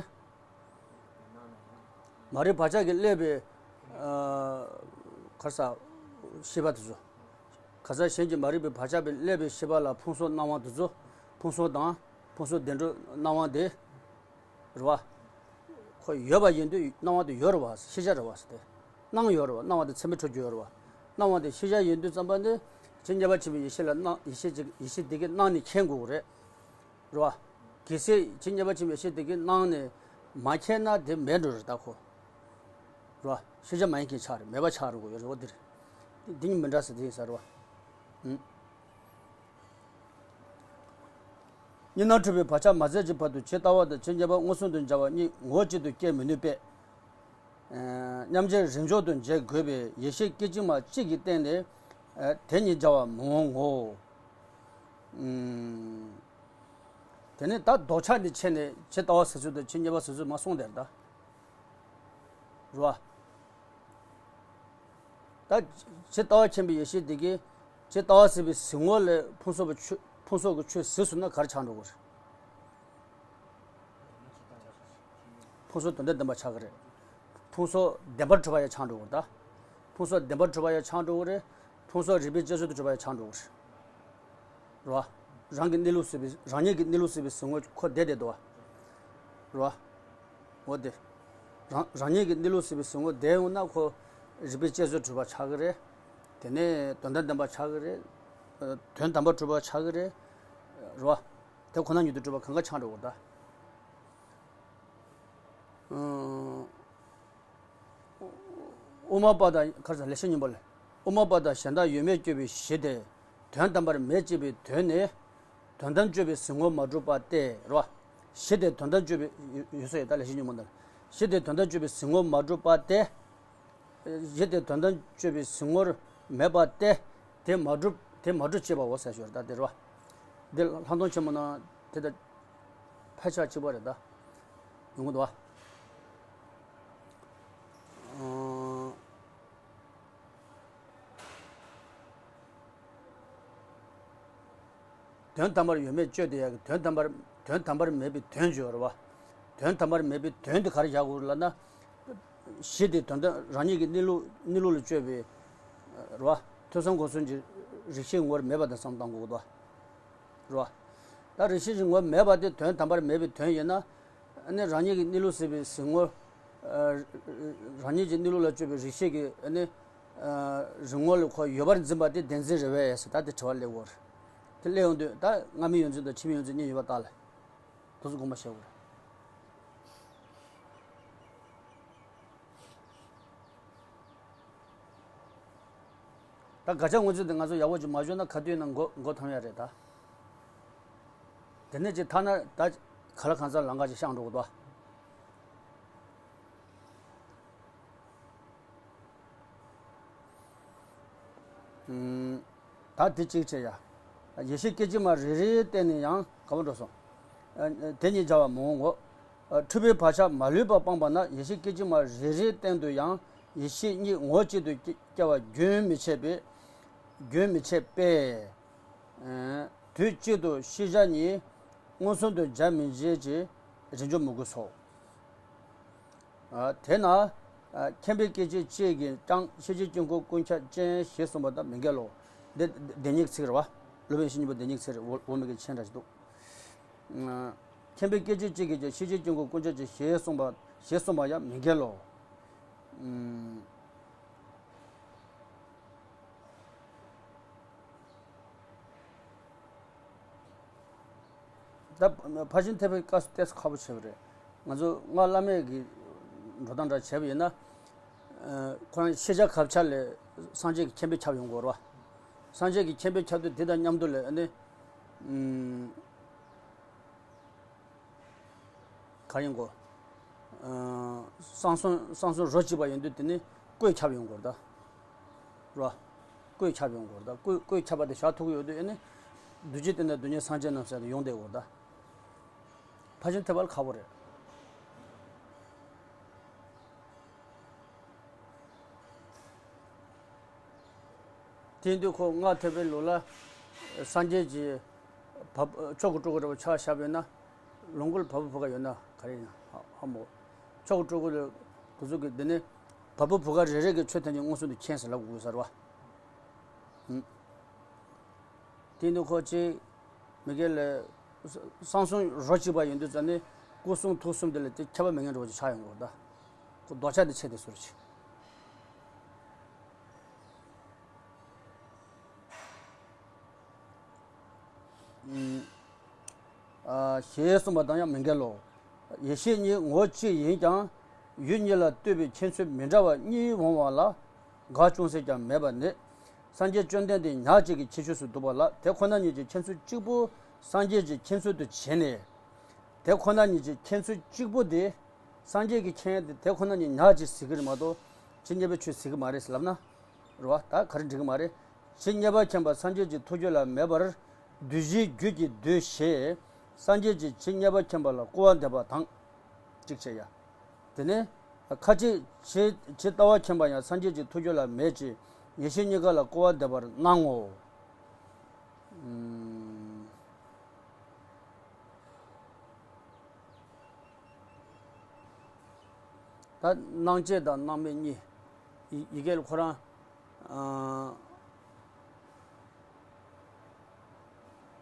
མ་རིག་བག་ཆགས་ཀྱིས་བསླད་པའི། ཨ། ག་རེ་ཟ། ཤེས་པ་དེ་ཚོ། གང་ཟག་གཞན་གྱིས་མ་རིག་པའི་བག་ཆགས་པས་བསླད་པའི་ཤེས་པ་ལ་ཕུང་སོགས་སྣང་བ་དེ་ཚོ། ཕུང་སོགས་དང་ཕུང་སོགས་བདེན་གྲུབ་སྣང་བ་དེ། རེད་བ། ཁོ་ཡོད་པ་ཡིན་དུས་སྣང་བ་དེ་ཡོད་རེད་བ། ཤེས་བྱ་རེད་བ་ཟེར་ཏེ། སྣང་ཡོད་རེད་བ། སྣང་བ་དེ་ཚད་མས་འཕྲོག་རྒྱུ་ཡོད་རེད་བ། སྣང་བ་དེ་ཤེས་བྱ་ཡིན་དུས་ཙམ་པ་ནི་ཇི་སྙེད་པ་ཆེན་པོའི་ཡེ་ཤེས་ལ་སྣང་ཡེ་ཤེས་ཅིག་ཡེ་ཤེས་དེ་གིས་སྣང་ནས་མཁྱེན་དགོས་ཀྱི་རེད། རེད་བ། གལ་སྲིད་ཇི་སྙེད་པ་ཆེན་པོའི་ཡེ་ཤེས་དེ་གིས་སྣང་ནས་མ་མཁྱེན་ན་དེ་མེད་འགྲོ་རེད་ད་ཁོ། རེད་བ། ཤེས་བྱ་མ་ཡིན་མཁན་ཆགས་རེད། མེད་པ་ཆགས་འགྲོ་གི་ཡོད་རེད། འོ་དེ་རེད། དེ་འདི་གཉིས་མི་འདྲ་ཟེར་དེ་ཡིན་ས་རེད་བ། ཨུམ། གཉིས་སྣང་འཁྲུལ་པའི་བག་ཆགས་མ་ཟད་ཀྱི་བར་དུ་ཇི་ལྟ་བ་དང་ཇི་སྙེད་པ་མངོན་སུམ་དུ་འཇལ་བ་གཉིས་ངོ་བོ་གཅིག་ཏུ་སྐྱེ་མི་ནུས་པས། ཨ། མཉམ་རྗེས་རིམ་འཇོག་ཏུ་འབྱེད་དགོས་པས་ཡེ་ཤེས་སྐད་ཅིག་མ་གཅིག་གིས་བསྟན་ནས། ཨ། དེ་གཉིས་འཇལ་བ་མི་འོང་ངོ་། ཨུམ། དེ་ནས་ད་ལྡོག་ཆ་འདི་ཕྱེ་ནས་ཇི་ལྟ་བ་ཟེར་ཚུལ་དང་ཇི་སྙེད་པ་ཟེར་ཚུལ་མ་གསུངས་དེར་ད། རེད་བ། ད་ཇི་ལྟ་བ་མཁྱེན་པའི་ཡེ་ཤེས་དེ་གིས་ཇི་ལྟ་བ་ཟེར་བའི་གཟིགས་ངོ་ལས་ཕུང་སོགས་པའི་ཆོས་ཕུང་སོགས་ཀྱི་ཆོས་གཟིགས་སོང་ན་ག་རེ་ཆགས་འགྲོ་གི་རེད། ཕུང་སོགས་དོན་དམ་བདེན་པ་ཆགས་ཀྱི་རེད། ཕུང་སོགས་བདེན་པར་གྲུབ་པ་ཡང་ཆགས་འགྲོ་གི་རེད་ད། ཕུང་སོགས་བདེན་པར་གྲུབ་པ་ཡང་ཆགས་འགྲོ་གི་རེད། ཕུང་སོགས་རིགས་པས་དཔྱད་བཟོད་དུ་གྲུབ་པ་ཡང་ཆགས་འགྲོ་གི་རེད། རེད་བ། རང་གི་གནས་ལུགས་ཟེར་བའི་རང་ཉིད་ཀྱི་གནས་ལུགས་ཟེར་བའི་གཟིགས་ངོ་ཁོ་བསྡད་བསྡད་འདུག་བ། རེད་བ། འོ་དེ། རང་རང་ཉིད་ཀྱི་གནས་ལུགས་ཟེར་བའི་གཟིགས་ངོ་བསྡད་ཡོང་ན་ཁོ་རིགས་པས་དཔྱད་བཟོད་གྲུབ་པ་ཆགས་ཀྱི་རེད། དེ་ནས་དོན་དམ་བདེན་པ་ཆགས་ཀྱི་རེད། དོན་དམ་པར་གྲུབ་པ་ཆགས་ཀྱི་རེད། རེད་བ། དེ་ཁོ་ན་ཉིད་དུ་གྲུབ་པ་གང་ག་ཆགས་འགྲོ་གི་རེད་ད། ཨང་། དབུ་མ་པ་དང་ག་རེ་ཟེར་ལེགས་བཤད་སྙིང་པོ་ལས། དབུ་མ་པ་དང་གཞན་དག་ཡོད་མེད་དཔྱོད་པའི་གཞི་དེ། དོན་དམ་པར་མེད་ཅེས་པའི་དོན་ནི། དོན་དམ་དཔྱོད་པའི་གཟིགས་ངོར་མ་གྲུབ་པ་སྟེ་རེད་བ། གཞི་དེ་དོན་དམ་དཔྱོད་པའི་ཡོད་ཡོད་ས་ཡོད་ད་ལེགས་བཤད་སྙིང་པོ་འདི་ལ། གཞི་དེ་དོན་དམ་དཔྱོད་པའི་གཟིགས་ངོར་མ་གྲུབ་པ་སྟེ། གཞི་དེ་དོན་དམ་དཔྱོད་པའི་གཟིགས་ངོར་མེད་པ་སྟེ། དེ་མ་གྲུབ་དེ་མ་གྲུབ་ཅེས་པའོ་ཟེར་ཞོར་ད་དེ་རེད་བ། འདི་ལྷག་མཐོང་ཆེན་མོ་ནང་དེ་ལྟར་ཕལ་ཆེར་གཅིག་པ་རེད་ད། ཡོང་གི་འདུག་བ། ཨང་། དོན་དམ་པར་ཡོད་མེད་དཔྱོད་དེ་ཡག་གི། དོན་དམ་པར་དོན་དམ་པར་མེད་པའི་དོན་བརྗོད་རེད་བ། དོན་དམ་པར་མེད་པའི་དོན་དེ་ག་རེ་བཞག་དགོས་རེད་ལབ་ན། གཞི་དེ་དོན་དམ་རང་ཉིད་ཀྱི་གནས་ལུགས་གནས་ལུགས་ལ་དཔྱོད་པའི་རེད་བ། ཐོས་བསམ་སྒོམ་གསུམ་གྱི་རིགས་ཤེས་ངོར་མེད་པ་དེ་བསམ་བཏང་དགོས་ཀྱི་འདུག་བ། རེད་བ། ད་རིགས་ཤེས་ཀྱི་ངོར་མེད་པ་དེ་དོན་དམ་པར་མེད་པའི་དོན་ཡིན་ན། ཨ་ནི་རང་ཉིད་ཀྱི་གནས་ལུགས་ཟེར་བའི་གཟིགས་ངོར། ཨ། རང་ཉིད་ཀྱི་གནས་ལུགས་ལ་དཔྱོད་པའི་རིགས་ཤེས་ཀྱི་ཨ་ནི། ཨ། རིགས་ངོ་ལ་ཁོ་ཡོད་པར་འཛིན་པ་དེ་བདེན་འཛིན་རེད་པས་ཟེར་ད་དེ་དྲི་བ་སླེབས་ཡོད་རེད། དེ་སླེབས་ཡོང་དུས་ད་སྔ་མའི་ཡོངས་འཛིན་དང་ཕྱི་མའི་ཡོངས་འཛིན་གཉིས་ཡོད་པ་ལྟར་ལ། དེ་ཚོ་དགོངས་པ་བཞེས་དགོས་རེད། ད་དགག་བྱ་ངོས་འཛིན་དེ་ང་ཚོ་ཡག་པོ་ཅིག་མ་ཞུས་ན་ག་དུས་ན་མགོ་མགོ་འཐོམ་ཡ་རེད་ད། དེ་ནས་ཅིག་ཐ་ན་ད་ག་ལ་གང་ཟག་ལམ་ཁ་ཅིག་བཤང་འགྲོ་གི་འདུག་ཨ། ད་དེ་གཅིག་བྱས་ཡ། ཡེ་ཤེས་སྐད་ཅིག་མ་རེ་རེ་བསྟན་ནས་ཡང་ག་བ་འགྲོ་སོང་། ཨ། དེ་གཉིས་སྦྱར་བ་མི་འོང་ངོ་། ཨ། འཁྲུལ་པའི་བག་ཆགས་མ་ལུས་པ་སྤངས་པ་ན་ཡེ་ཤེས་སྐད་ཅིག་མ་རེ་རེའི་སྟེང་དུ་ཡང་ཡེ་ཤེས་གཉིས་ངོ་གཅིག་ཏུ་སྐྱེ་བ་རྒྱུན་མི་འཆད་པས། རྒྱུན་མི་འཆད་པས། ཨ། དུས་གཅིག་ཏུ་ཤེས་བྱ་གཉིས་མངོན་སུམ་དུ་སྦྱར་མི་འཇལ་གྱི་རིགས་འཇོག་མི་དགོས་སོ། ཨ། དེས་ན། ཨ། མཁྱེན་པའི་སྐད་ཅིག་གཅིག་གིས་ཀྱང་ཤེས་བྱའི་དཀྱིལ་འཁོར་ཀུན་ཁྱབ་ཅན་ཞེས་གསུངས་པ་དང་མི་འགལ་ལོ། འདི་བདེན་གཉིས་ཚིག་རེད་བ། སློབ་དཔོན་ཡེ་ཤེས་སྙིང་པོ་བདེན་གཉིས་ཚིག་རེད། འོ་འོ་མི་གི་མཆན་འདྲ་ཞིག་འདུག་ཨ། མཁྱེན་པའི་སྐད་ཅིག་གཅིག་གིས་ཀྱང་ཤེས་བྱའི་དཀྱིལ་འཁོར་ཀུན་ཁྱབ་ཅན་ཞེས་གསུངས་པ་ཞེས་གསུངས་པ་ཡང་མི་འགལ་ལོ། ཨ། ད་ཕར་ཕྱིན་ཐེག་པའི་སྐབས་སུ་ཏོག་ཙམ་ཁག་པོ་བྱས་པ་རེད། ང་ཚོ་སྔགས་བླ་མེད་ཀྱི་འགྲོ་སྟངས་འདྲ་བྱས་པ་ཡིན་ན། ཨ། ཁོ་རང་ཤེས་བྱ་གབ་ཆག་ལས་སངས་རྒྱས་ཀྱི་མཁྱེན་པས་ཁྱབ་ཡོང་གི་ཡོད་རེད་བ། སངས་རྒྱས་ཀྱི་མཁྱེན་པས་ཁྱབ་དུས་དེ་དང་མཉམ་དུ་ལས་ཨ་ནི། ཨ། ག་རེ་ཡིན་གོ། ཨ། གསང་གསུམ་གསང་གསུམ་རོ་གཅིག་པ་ཡིན་དུས་དེ་ནི་ཀུན་ཁྱབ་ཡོང་དགོས་རེད་ད། རོ། ཀུན་ཁྱབ་ཡོང་དགོས་རེད་ད། ཀུན་ཀུན་ཁྱབ་པ་དེ་བཞག་ཐུབ་ཀྱི་ཡོད་དུས་ཨ་ནི། རྡུལ་གཅིག་སྟེང་ན་རྡུལ་སྙེད་སངས་རྒྱས་རྣམས་ཟེར་ཏེ་ཡོང་བསྡད་ཡོད་རེད་ད། ཕར་ཕྱིན་ཐེག་པ་ལ་ཁག་པོ་རེད། དེ་ཡིན་དུས་ཁོ་སྔགས་ཐེག་པའི་ལུགས་ལ་སངས་རྒྱས་ཀྱི་བ་མཆོག་གི་སྤྲུལ་སྐུ་འདྲ་བོ་ཆ་བཞག་པ་ཡིན་ན། ལོངས་སྐུ་ལ་བ་སྤུ་བུ་ག་ཡོད་ན་ག་རེ་ཡིན་ན་ཧ་མོ། མཆོག་གི་སྤྲུལ་སྐུ་ལ་དེ་ཚོ་གི་འདི་ནི་བ་སྤུ་བུ་ག་རེ་རེ་གི་ཆོས་ཐམས་ཅད་མངོན་སུམ་དུ་མཁྱེན་ཟེར་ལབ་དགོས་ས་རེད་བ། ཧུམ། དེ་ཡིན་དུས་ཁོ་ཅིག་མི་དགེ་ལ་གསང་གསུམ་རོ་གཅིག་པ་ཡིན་དུས་ཙ་ནི་སྐུ་གསུང་ཐུགས་གསུམ་དེ་ལ་དེ་ཁྱད་པར་མེད་མཁན་འདྲ་བོ་ཅིག་ཆགས་ཡོང་གི་རེད་ད། ཁོ་ལྡོག་ཆ་དེ་ཆེ་དེ་ཟུར་ཅིག་ཨ། ཞེས་གསུངས་པ་དང་ཡང་མི་འགལ་ལོ། ཡེ་ཤེས་གཉིས་ངོ་གཅིག་ཡིན་ཀྱང་ཡུལ་གཉིས་ལ་ལྟོས་པའི་མཁྱེན་ཚུལ་མི་འདྲ་བ་གཉིས་འོང་བ་ལ་དགག་ཅུང་ཟད་ཀྱང་མེད་པ་ནི། སངས་རྒྱས་བཅོམ་ལྡན་འདས་ཉག་གཅིག་གི་ཁྱད་ཆོས་སུ་འདུ་བ་ལ་དེ་ཁོ་ན་ཉིད་ཀྱི་མཁྱེན་ཚུལ་གཅིག་པུ་སངས་རྒྱས་ཀྱི་མཁྱེན་ཚུལ་དུ་བྱས་ནས། དེ་ཁོ་ན་ཉིད་ཀྱི་མཁྱེན་ཚུལ་གཅིག་པུ་དེ། སངས་རྒྱས་ཀྱི་མཁྱེན་ཡ་དེ་དེ་ཁོ་ན་ཉིད་ཉག་གཅིག་ཟེར་གྱི་རེད་མ་གཏོགས་ཇི་སྙེད་པའི་ཆོས་ཟེར་གྱི་མ་རེད་ལབ་ན། རེད་བ། ད་ག་རེ་འགྲིག་གི་མ་རེད། ཇི་སྙེད་པ་མཁྱེན་པ་སངས་རྒྱས་ཀྱི་ཐུགས་རྒྱུད་ལ་མེད་པར་འདུ་བྱེད་རྒྱུད་ཀྱིས་འདོད་ཞེས་སངས་རྒྱས་ཀྱིས་ཇི་སྙེད་པ་མཁྱེན་པ་ལ་སྐུར་བ་འདེབས་པ་དང་། གཅིག་བྱས་ཡ། དེ་ནས་ཁ་ཅིག་ཇི་ཇི་ལྟ་བ་མཁྱེན་པ་ཡང་སངས་རྒྱས་ཀྱི་ཐུགས་རྒྱུད་ལ་མེད་ཅེས་ཡེ་ཤེས་གཉིས་ཀ་ལ་སྐུར་བ་འདེབས་པར་སྣང་ངོ་། ཨུམ། ད་སྣང་བཅས་དང་སྣང་མེད་གཉིས། ཡི་ཡི་གེ་ལ་ཁོ་རང་། ཨ།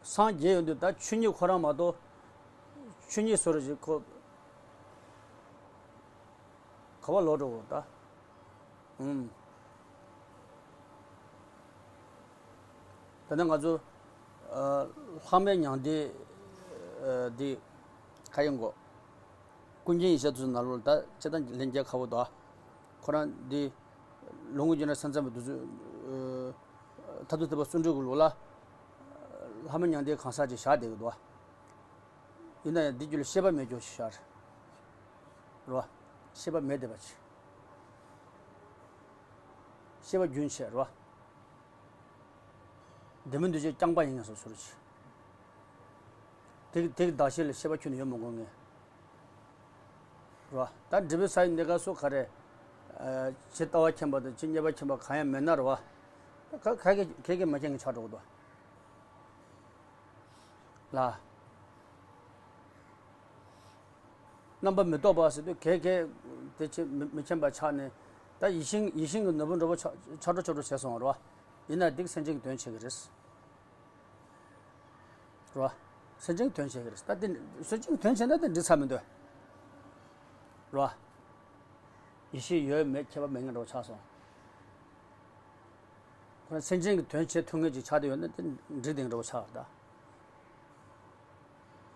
སངས་རྒྱས་ཡོང་དུས་ད་ཆོས་ཉིད་ཁོ་རང་མ་གཏོགས། ཆོས་ཉིད་ཟེར་ཞིག་ཁོ། ག་བ་ལོག་འགྲོ་གོ་ད། ཨུམ། ད་ནི་ང་ཚོ། ཨ། ལྷག་མེད་མྱང་འདས། ཨ། འདི། ག་ཡིན་གོ། ཀུན་མཁྱེན་ཡེ་ཤེས་དུས་ནང་ལོགས་ལ་ད་སྤྱིར་བཏང་ལན་རྒྱག་ཁག་པོ་འདུག་ཁོ་རང་འདི། ལོངས་སྐུ་རྒྱུད་ལ་ས་མཚམས་པའི་དུས་ཚོད། ཨ། མཐར་ཐུག་ཐེག་པ་གསུང་འགྲེལ་གྱི་ལུགས་ལ། ལྷག་མེད་མྱང་འདས་གང་ཟག་ཅིག་བཞག་བསྡད་ཀྱི་འདུག་ཡིན་ན་ཡང་འདི་རྒྱུད་ལ་ཤེས་པ་མེད་ཀྱོག་ཞིག་བཞག་རེད། རེད་བ། ཤེས་པ་མེད་བསྡད་པ་ཅིག་ཤེས་པ་རྒྱུན་ཆད་རེད་བ། བདེན་པའི་འདུ་བྱེད་རྐྱང་པ་ཡིན་ངེས་སོ་སོར་ཅིག་དེ་དེ་གི་གདགས་གཞི་ལ་ཤེས་པ་ཁྱོན་ནས་ཡོད་མི་དགོས་ངེས། རེད་བ། ད་འབྲས་བུའི་ས་ཡི་གནས་སྐབས་སུ་ག་རེ། ཨ། ཇི་ལྟ་བ་མཁྱེན་པ་དང་ཇི་སྙེད་པ་མཁྱེན་པ་གང་ཡང་མེད་ན་རེད་བ། ད་ག་ག་གེ་གེ་གེ་མ་མཁྱེན་གི་ཆགས་འགྲོ་གི་འདུག་བ། ལ། རྣམ་པ་མི་རྟོག་པ་ཟེར་དུས་གེ་གེ་དེ་ཆེ་མི་མི་མཁྱེན་པ་ཆགས་ནས། ད་ཡིད་བཞིན་ཡིད་བཞིན་གྱི་ནོར་བུ་འདྲ་པོ་ཆགས་ཆགས་འགྲོ་ཆགས་འགྲོ་བྱས་སོང་བ་རེད་བ། ཡིན་ན་འདི་གི་སེམས་ཅན་གྱི་དོན་བྱེད་ཀྱི་རེད། རེད་བ། སེམས་ཅན་གྱི་དོན་བྱེད་ཀྱི་རེད། ད་དེ་སེམས་ཅན་གྱི་དོན་བྱེད་ན་དེ་འགྲིག་ས་མི་འདུག་རེད་བ། ཡིད་ཤེས་ཡོད་མེད་ཁྱད་པར་མེད་མཁན་འདྲ་པོ་ཆགས་སོང་། ཁོ་རང་སེམས་ཅན་གྱི་དོན་བྱེད་ཐུབ་མཁན་ཅིག་ཆགས་བསྡད་ཡོད་ན་དེ་འགྲིག་བསྡད་མཁན་འདྲ་པོ་ཆགས་རེད་ད།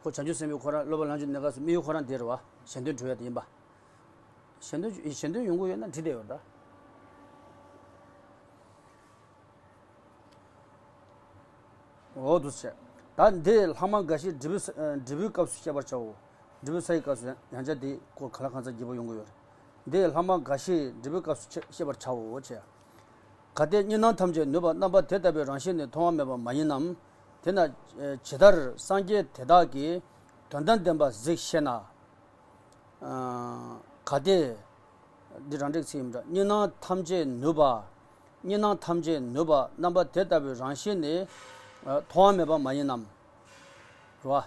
ཁོ་བྱང་ཆུབ་སེམས་དཔའི་ཁོ་རང་སློབ་པ་ལམ་གྱི་གནས་སྐབས་སུ་དམིགས་ཡུལ་ཁོ་རང་དེ་རེད་བ། གཞན་དོན་སྒྲུབ་ཡ་དེ་ཡིན་པ། གཞན་དོན་གཞན་དོན་ཡོང་གི་ཡོད་ན་འགྲིག་བསྡད་ཡོད་རེད་ད། འོ་འདུག་སེ། ད་འདི་ལྷག་མ་འགའ་ཞིག་འབྲས་བུ་ས་ཨ་འབྲས་བུའི་སྐབས་སུ་བཤད་པར་བྱའོ། འབྲས་བུའི་ས་ཡི་སྐབས་སུ་ཡང་ཡང་བསྐྱར་དེའི་སྐོར་གང་ལ་གང་འཚམ་རྒྱས་པོ་ཡོང་གི་ཡོད་རེད། འདི་ལྷག་མ་འགའ་ཞིག་འབྲས་བུའི་སྐབས་སུ་བཤད་བཤད་པར་བྱའོ་ཞེས། གལ་ཏེ་གཉིས་སྣང་ཐམས་ཅད་ནུབ་པ་རྣམ་པ་དེ་ལྟ་བུའི་རང་བཞིན་ནི་མཐོང་བ་མེད་པ་མ་ཡིན་ནམ། དེས་ན་ཇི་ལྟར་སངས་རྒྱས་དེ་དག་གིས་དོན་དམ་བདེན་པ་གཟིགས་ཤེ་ན། གལ་ཏེ། འདི་རང་འགྲིག་ཚིག་ཡིན་པ་འདྲ། གཉིས་སྣང་ཐམས་ཅད་ནུབ་པ། གཉིས་སྣང་ཐམས་ཅད་ནུབ་པ་རྣམ་པ་དེ་ལྟ་བུའི་རང་བཞིན་ནི། མཐོང་བ་མེད་པ་མ་ཡིན་ནམ། རེད་བ།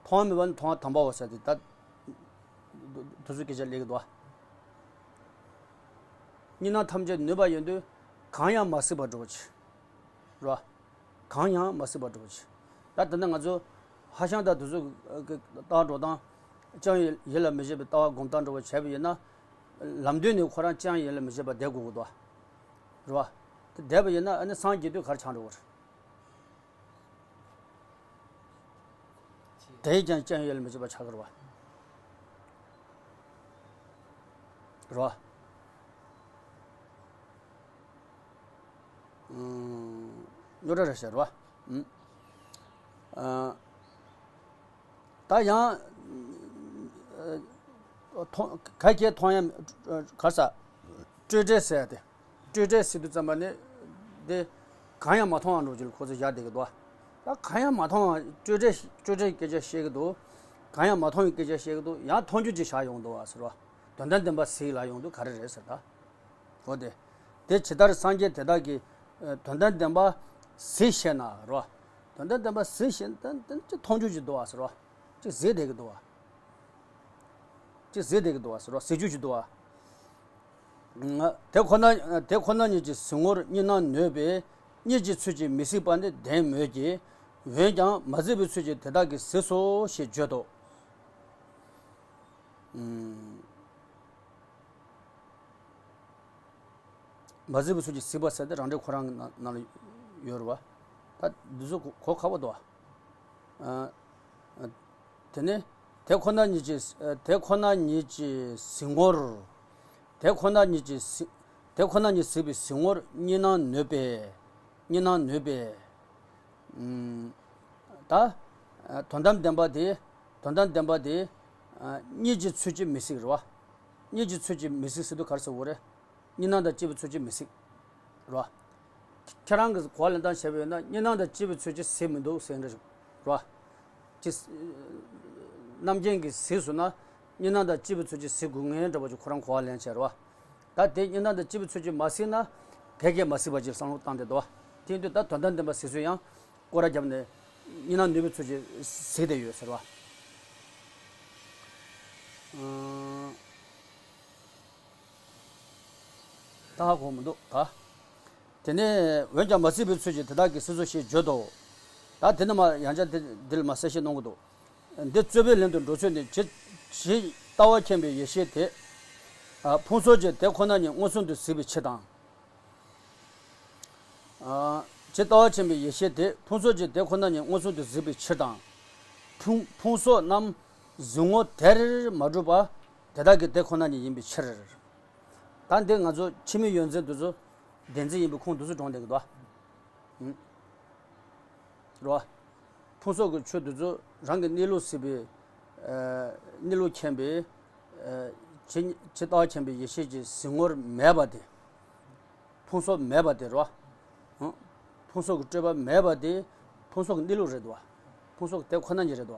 མཐོང་བ་མེད་པ་ནི་མཐོང་བ་དམ་པའོ་ཟེར་ཏེ་ད། དུ་ཚོད་སྐད་ཆ་ལས་ཀྱི་འདུག་བ། གཉིས་སྣང་ཐམས་ཅད་ནུབ་པ་ཡིན་དུས་གང་ཡང་མ་གཟིགས་པ་འདྲ་པོ་ཆེ། རེད་བ། གང་ཡང་མ་གཟིགས་པ་འདྲ་པོ་ཆེ། ད་ལྟ་ན་ང་ཚོ་ཧྭ་ཤང་དང་དེ་ཚོ་གི་ལྟ་བ་འགྲོ་སྟངས། ཅང་ཡིད་ལ་མི་བྱེད་པའི་ལྟ་བ་སྒོམ་སྟངས་འདྲ་པོ་བྱས་པ་ཡིན་ན། ལམ་དུས་ནས་ཁོ་རང་ཅང་ཡིད་ལ་མི་བྱེད་པ་བསྡད་དགོས་ཀྱི་འདུག་བ། རེད་བ། དེ་བསྡད་པ་ཡིན་ན་ཨ་ནི་སངས་རྒྱས་དུས་ག་རེ་ཆགས་འགྲོ་གི་རེད། དེས་ཀྱང་ཅང་ཡིད་ལ་མི་བྱེད་པ་ཆགས་ཀྱི་རེད་བ། རེད་བ། རྙོག་དྲ་རེད་ཤག་རེད་བ། ཨ། ད་ཡང་། མཐོང་ག་གེ་མཐོང་ཡ་ག་ས། སྤྲོས་བྲལ་ཟེར་ཡ་དེ། སྤྲོས་བྲལ་ཟེར་དུས་ཙམ་པ་ནི། དེ། གང་ཡང་མ་མཐོང་བ་འདྲ་ཅིག་ཁོ་ཚོ་བཞག་བསྡད་ཀྱི་འདུག་ད་གང་ཡང་མ་མཐོང་བ་སྤྲོས་བྲལ་སྤྲོས་བྲལ་སྐད་ཆ་བཤད་ཀྱི་འདུག་གང་ཡང་མ་མཐོང་བའི་སྐད་ཆ་བཤད་ཀྱི་འདུག་ཡང་མཐོང་རྒྱུ་ཅིག་བཞག་ཡོང་འདུག་བ་ཟེར་བ། དོན་དམ་བདེན་པ་གཟིགས་ལ་ཡོང་དུས་ག་རེ་རེད་ཟེར་ད། འོ་དེ། དེ་ཇི་ལྟར་སངས་རྒྱས་དེ་དག་གིས། ཨ། དོན་དམ་བདེན་པ་གཟིགས་ཤེ་ན་རོ། དོན་དམ་བདེན་པ་གཟིགས་ཤེ་ན་དེ་ཅི་མཐོང་རྒྱུ་ཅིག་འདུག་བ་ཟེར་རོ། ཅི་གཟིགས་བསྡད་ཀྱི་འདུག་བ། ཅི་གཟིགས་བསྡད་ཀྱི་འདུག་བ་ཟེར་རོ། གཟིགས་རྒྱུ་ཅིག་འདུག་བ། དེ་ཁོ་ན་དེ་ཁོ་ན་ཉིད་ཀྱིས་གཟིགས་ངོར་གཉིས་སྣང་ནོད་པས་གཉིས་ཀྱི་ཚུལ་གྱིས་མི་གཟིགས་པ་ནི་བདེན་མོད་ཀྱི། འོན་ཀྱང་མ་གཟིགས་པའི་ཚུལ་གྱིས་དེ་དག་གིས་གཟིགས་སོ་ཞེས་བརྗོད་དོ། མ་གཟིགས་པའི་ཚུལ་གྱིས་གཟིགས་པ་ཟེར་ཏེ་རང་འགྲེལ་ཁོ་རང་གི་ནང་ནང་ལ་ཡོད་རེད་བ། ད་འདི་ཚོ་གོ་གོ་ཁག་པོ་འདུག་བ། ཨ། ཨ། དེ་ནས་དེ་ཁོ་ན་ཉིད་ཀྱིས་དེ་ཁོ་ན་ཉིད་ཀྱིས་གཟིགས་ངོར། དེ་ཁོ་ན་ཉིད་ཀྱིས་གཟིགས་དེ་ཁོ་ན་ཉིད་གཟིགས་པའི་གཟིགས་ངོར་གཉིས་སྣང་ནོད་པས། གཉིས་སྣང་ནོད་པས། ཨུམ། ད། ཨ། དོན་དམ་བདེན་པ་དེ། དོན་དམ་བདེན་པ་དེ། ཨ། གཉིས་ཀྱི་ཚུལ་གྱིས་མི་གཟིགས་རེད་བ། གཉིས་ཀྱི་ཚུལ་གྱིས་མི་གཟིགས་ཟེར་དུས་ག་རེ་ཟེར་དགོས་རེད། གཉིས་སྣང་དང་སྐྱེས་བུའི་ཚུལ་གྱིས་མི་གཟིགས། རེད་བ། ཁྱེད་རང་གིས་གོ་བ་ལེན་སྟངས་བྱས་པ་ཡིན་ན་གཉིས་སྣང་དང་སྐྱེས་བུའི་ཚུལ་གྱིས་གཟིགས་མི་འདུག་ཟེར་འདྲ་ཞིག་རེད་བ། ཅི། རྣམ་མཁྱེན་གྱིས་གཟིགས་སོང་ན་གཉིས་སྣང་དང་སྐྱེས་བུའི་ཚུལ་གྱིས་གཟིགས་དགོས་ངེས་འདྲ་པོ་ཅིག་ཁོ་རང་གོ་བ་ལེན་བྱས་རེད་བ། ད་དེ་གཉིས་སྣང་དང་སྐྱེས་བུའི་ཚུལ་གྱིས་མ་གཟིགས་ན་ག་གིས་མ་གཟིགས་པ་ཅིག་བསམ་བློ་བཏང་བསྡད་འདུག་བ། དེ་ཡིན་དུས་ད་དོན་དམ་བདེན་པ་གཟིགས་ཚུལ་ཡང་སྐོར་ར་བརྒྱབ་ནས་གཉིས་སྣང་ནུབ་པའི་ཚུལ་གྱིས་གཟིགས་བསྡད་ཡོད་ཟེར་བ། ཨང་། ད་ཧ་གོ་མི་འདུག་ག། དེ་ནས་འོན་ཀྱང་མ་གཟིགས་པའི་ཚུལ་གྱིས་དེ་དག་གིས་གཟིགས་སོ་ཞེས་བརྗོད་དོ། ད་དེ་ནི་མ་ཡང་བསྐྱར་དེ་འདི་ལ་མ་གསལ་བཤད་གནང་གི་འདུག་འདི་རྩོད་པའི་ལན་དུ་འགྲོ་ཚུལ་ནི་ཇི་ཇི་ལྟ་བ་མཁྱེན་པའི་ཡེ་ཤེས་དེ། ཨ། ཕུང་སོགས་ཀྱི་དེ་ཁོ་ན་ཉིད་མངོན་སུམ་དུ་གཟིགས་པའི་ཕྱིར་དང་། ཨ། ཇི་ལྟ་བ་མཁྱེན་པའི་ཡེ་ཤེས་དེ་ཕུང་སོགས་ཀྱི་དེ་ཁོ་ན་ཉིད་མངོན་སུམ་དུ་གཟིགས་པའི་ཕྱིར་དང་། ཕུང་ཕུང་སོགས་རྣམས་གཟིགས་ངོ་དེར་མ་གྲུབ་པ་དེ་དག་གི་དེ་ཁོ་ན་ཉིད་ཡིན་པའི་ཕྱིར། ད་འདི་ང་ཚོ་ཕྱི་མའི་ཡོད་མཚན་དེ་ཚོ་བདེན་འཛིན་ཡིན་པའི་ཁུངས་དེ་ཚོ་དྲངས་བསྡད་ཀྱི་འདུག་ཨ། ཨུམ། རེད་བ། ཕུང་སོགས་ཀྱི་ཆོས་དེ་ཚོ་རང་གི་གནས་ལུགས་གཟིགས་པའི་ གནས་ལུགས་མཁྱེན་པའི་ཇི་ཇི་ལྟ་བ་མཁྱེན་པའི་ཡེ་ཤེས་ཀྱི་གཟིགས་ངོར་མེད་པ་དེ། ཕུང་སོགས་མེད་པ་དེ་རེད་བ། ཨང་། ཕུང་སོགས་ཀྱི་སྤྲོས་པ་མེད་པ་དེ་ཕུང་སོགས་ཀྱི་གནས་ལུགས་རེད་བ། ཕུང་སོགས་ཀྱི་དེ་ཁོ་ན་ཉིད་རེད་བ།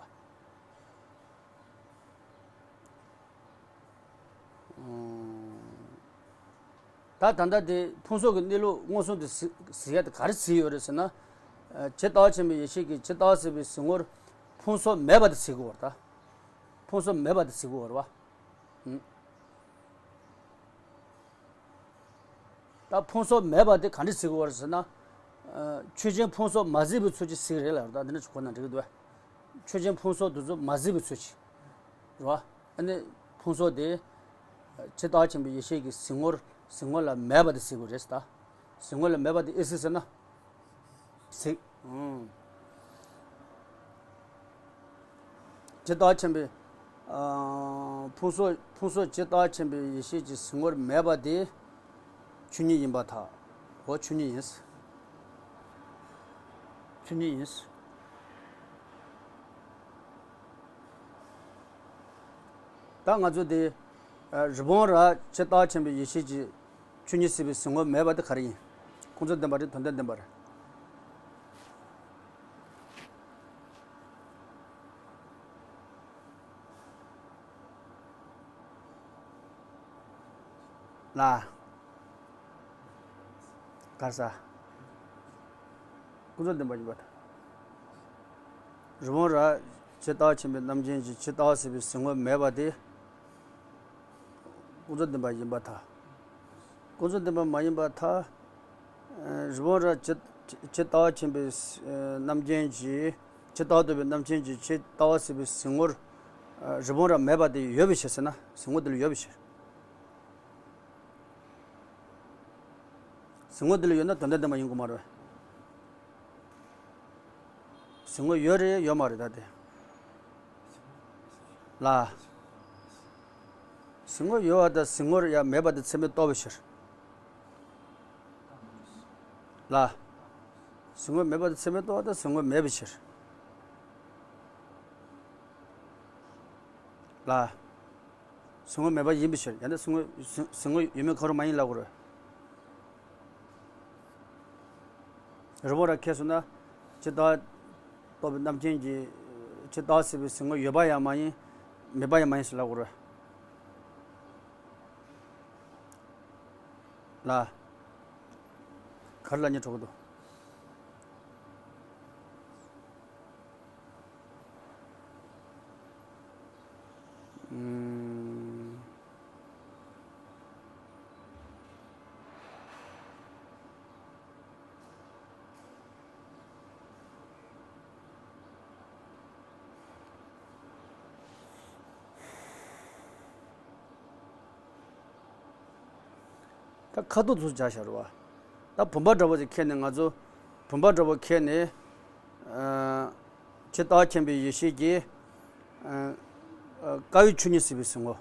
ད་ད་ལྟ་དེ་ཕུང་སོགས་ཀྱི་གནས་ལུགས་མངོན་སུམ་དུ་གཟིགས་གཟིགས་ཡ་དེ་ག་རེ་གཟིགས་ཡོད་རེད་ཟེར་ན། ཇི་ལྟ་བ་མཁྱེན་པའི་ཡེ་ཤེས་ཀྱིས་ཇི་ལྟ་བ་ཟེར་བའི་གཟིགས་ངོར་ཕུང་སོགས་མེད་པ་དེ་གཟིགས་དགོས་པ་རེད་ད། ཕུང་སོགས་མེད་པ་དེ་གཟིགས་དགོས་པ་རེད་བ། ད་ཕུང་སོགས་མེད་པ་དེ་ག་འདྲ་གཟིགས་དགོས་པ་རེད་ཟེར་ན། ཆོས་ཅན་ཕུང་སོགས་མ་གཟིགས་པའི་ཚུལ་གྱིས་གཟིགས་རེད་ལབ་ད་འདི་འདྲ་ཞིག་གོ་ན་འགྲིག་གི་འདུག་ཆོས་ཅན་ཕུང་སོགས་དེ་ཚོ་མ་གཟིགས་པའི་ཚུལ་གྱིས། རེད་བ། ཨ་ནི་ཕུང་སོགས་དེ་ཇི་ལྟ་བ་མཁྱེན་པའི་ཡེ་ཤེས་ཀྱི་གཟིགས་ངོར་གཟིགས་ངོ་ལ་མེད་པ་དེ་གཟིགས་དགོས་རེད་ཟེར་ད། གཟིགས་ངོ་ལ་མེད་པ་དེ་ཨེ་གཟིགས་ཟེར་ན། གཟིགས། ཨང་། ཇི་ལྟ་བ་མཁྱེན་པའི། ཨ། ཕུང་སོགས་ཕུང་སོགས་ཇི་ལྟ་བ་མཁྱེན་པའི་ཡེ་ཤེས་ཀྱི་གཟིགས་ངོར་མེད་པ་དེ་ཆོས་ཉིད་ཡིན་པར་ཐལ། འོ་ཆོས་ཉིད་ཡིན། ཆོས་ཉིད་ཡིན། ད་ང་ཚོ་དེ། ཨ། རི་བོང་རྭ་ཇི་ལྟ་བ་མཁྱེན་པའི་ཡེ་ཤེས་ཀྱི་ཆོས་ཉིད་གཟིགས་པའི་གཟིགས་ངོ་མེད་པ་དེ་ག་རེ་ཡིན། ཁོང་ཚོ་བདེན་པ་རེད་དོན་དམ་བདེན་པ་རེད། ལ། གར་ས། ཀུན་རྫོབ་བདེན་པ་ཡིན་པར་ཐལ། རི་བོང་རྭ་ཇི་ལྟ་བ་མཁྱེན་པའི་རྣམ་མཁྱེན་གྱིས་ཇི་ལྟ་བ་ཟེར་བའི་གཟིགས་ངོ་མེད་པ་དེ། ཀུན་རྫོབ་བདེན་པ་ཡིན་པར་ཐལ། ཀུན་རྫོབ་བདེན་པ་མ་ཡིན་པར་ཐལ། རི་བོང་རྭ་ཇི་ཇི་ལྟ་བ་མཁྱེན་པའི་རྣམ་མཁྱེན་གྱིས་ཇི་ལྟ་བ་རྟོགས་པའི་རྣམ་མཁྱེན་གྱིས་ཇི་ལྟ་བ་ཟེར་བའི་གཟིགས་ངོར་རི་བོང་རྭ་མེད་པ་དེ་ཡོད་པའི་ཕྱིར་ཟེར་ན་གཟིགས་ངོ་དེ་ལ་ཡོད་པའི་ཕྱིར། གཟིགས་ངོ་དེ་ལ་ཡོད་ན་དོན་དམ་བདེན་པ་ཡིན་དགོས་མ་རེད། གཟིགས་ངོ་ཡོད་རེད་ཡོད་མ་རེད་ད་དེ། ལ། གཟིགས་ངོ་ཡོད་པ་དང་གཟིགས་ངོར་ཡང་མེད་པ་དེ་ཚད་མས་རྟོགས་པའི་ཕྱིར། ལ། གཟིགས་ངོ་མེད་པ་དེ་ཚད་མས་རྟོགས་པ་དང་གཟིགས་ངོ་མེད་པའི་ཕྱིར། ལ། གཟིགས་ངོ་མེད་པ་ཡིན་པའི་ཕྱིར་ཡང་ན་གཟིགས་ངོ་གཟིགས་གཟིགས་ངོ་ཡོད་མེད་གང་རུང་མ་ཡིན་ལབ་དགོས་རེད། རི་བོང་རྭ་ཁྱེར་སོང་ན་ཇི་ལྟ་བ་རྟོགས་པའི་རྣམ་མཁྱེན་གྱིས་ཇི་ལྟ་བ་ཟེར་བའི་གཟིགས་ངོ་ཡོད་པ་ཡང་མ་ཡིན། མེད་པ་ཡང་མ་ཡིན་ཟེར་ལབ་དགོས་རེད། ལ། ག་རེ་ལབ་སྙིང་བྲོ་གི་འདུག་ཨུམ། ད་ཁ་ཐུག་ཚུར་སྦྱར་བཞག་རེད་བ། ད་བུམ་པ་འདྲ་བོ་ཞིག་ཁྱེར་ནས་ང་ཚོ་བུམ་པ་འདྲ་བོ་ཁྱེར་ནས། ཨ། ཇི་ལྟ་བ་མཁྱེན་པའི་ཡེ་ཤེས་ཀྱིས། ཨ། ཀ་ཡེ་ཆོས་ཉིད་ཟེར་བའི་གཟིགས་ངོ།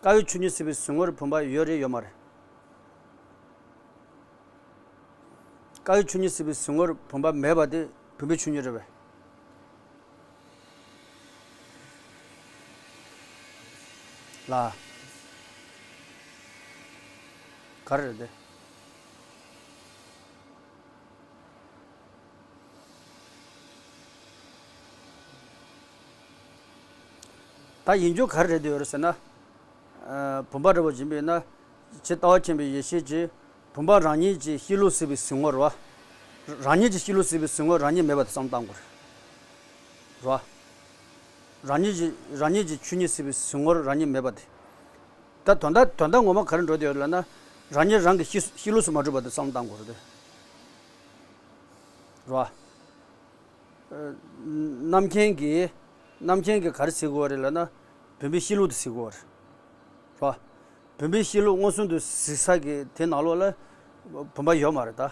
ཀ་ཡེ་ཆོས་ཉིད་ཟེར་བའི་གཟིགས་ངོར་བུམ་པ་ཡོད་རེད་ཡོད་མ་རེད། ཀ་ཡེ་ཆོས་ཉིད་ཟེར་བའི་གཟིགས་ངོར་བུམ་པ་མེད་པ་དེ་བུམ་པའི་ཆོས་ཉིད་རེད་པས། ལ། ག་རེ་རེད་དེ། ད་ཡིན་རྒྱུ་ག་རེ་རེད་དེ་ཡོད་རེད་ཟེར་ན། ཨ། བུམ་པ་འདྲ་བོ་ཡིན་པས་ན། ཇི་ལྟ་བ་མཁྱེན་པའི་ཡེ་ཤེས་ཀྱིས་བུམ་པ་རང་ཉིད་ཀྱི་གཤིས་ལུགས་ཟེར་བའི་གཟིགས་ངོ་རེད་བ། རང་ཉིད་ཀྱི་གཤིས་ལུགས་ཟེར་བའི་གཟིགས་ངོར་རང་ཉིད་མེད་པ་དེ་བསམ་བློ་བཏང་དགོས་རེད། རེད་བ། རང་ཉིད་ཀྱི་རང་ཉིད་ཀྱི་ཆོས་ཉིད་ཟེར་བའི་གཟིགས་ངོར་རང་ཉིད་མེད་པ་དེ། ད་དོན་དག་དོན་དག་ངོ་མ་ག་རེ་འགྲོ་བསྡད་ཡོད་རེད་ལབ་ན། རང་ཉིད་རང་གི་གཤིས་གཤིས་ལུགས་སུ་མ་གྲུབ་པ་དེ་བསམ་བློ་བཏང་དགོས་རེད་དེ། རེད་བ། རྣམ་མཁྱེན་གྱིས། རྣམ་མཁྱེན་གྱིས་ག་རེ་གཟིགས་དགོས་རེད་ལབ་ན། བུམ་པའི་གཤིས་ལུགས་དེ་གཟིགས་དགོས་རེད། རེད་བ། བུམ་པའི་གཤིས་ལུགས་མངོན་སུམ་དུ་གཟིགས་ས་གི་དེ་ནང་ལོགས་ལ་བུམ་པ་ཡོད་མ་རེད་ད།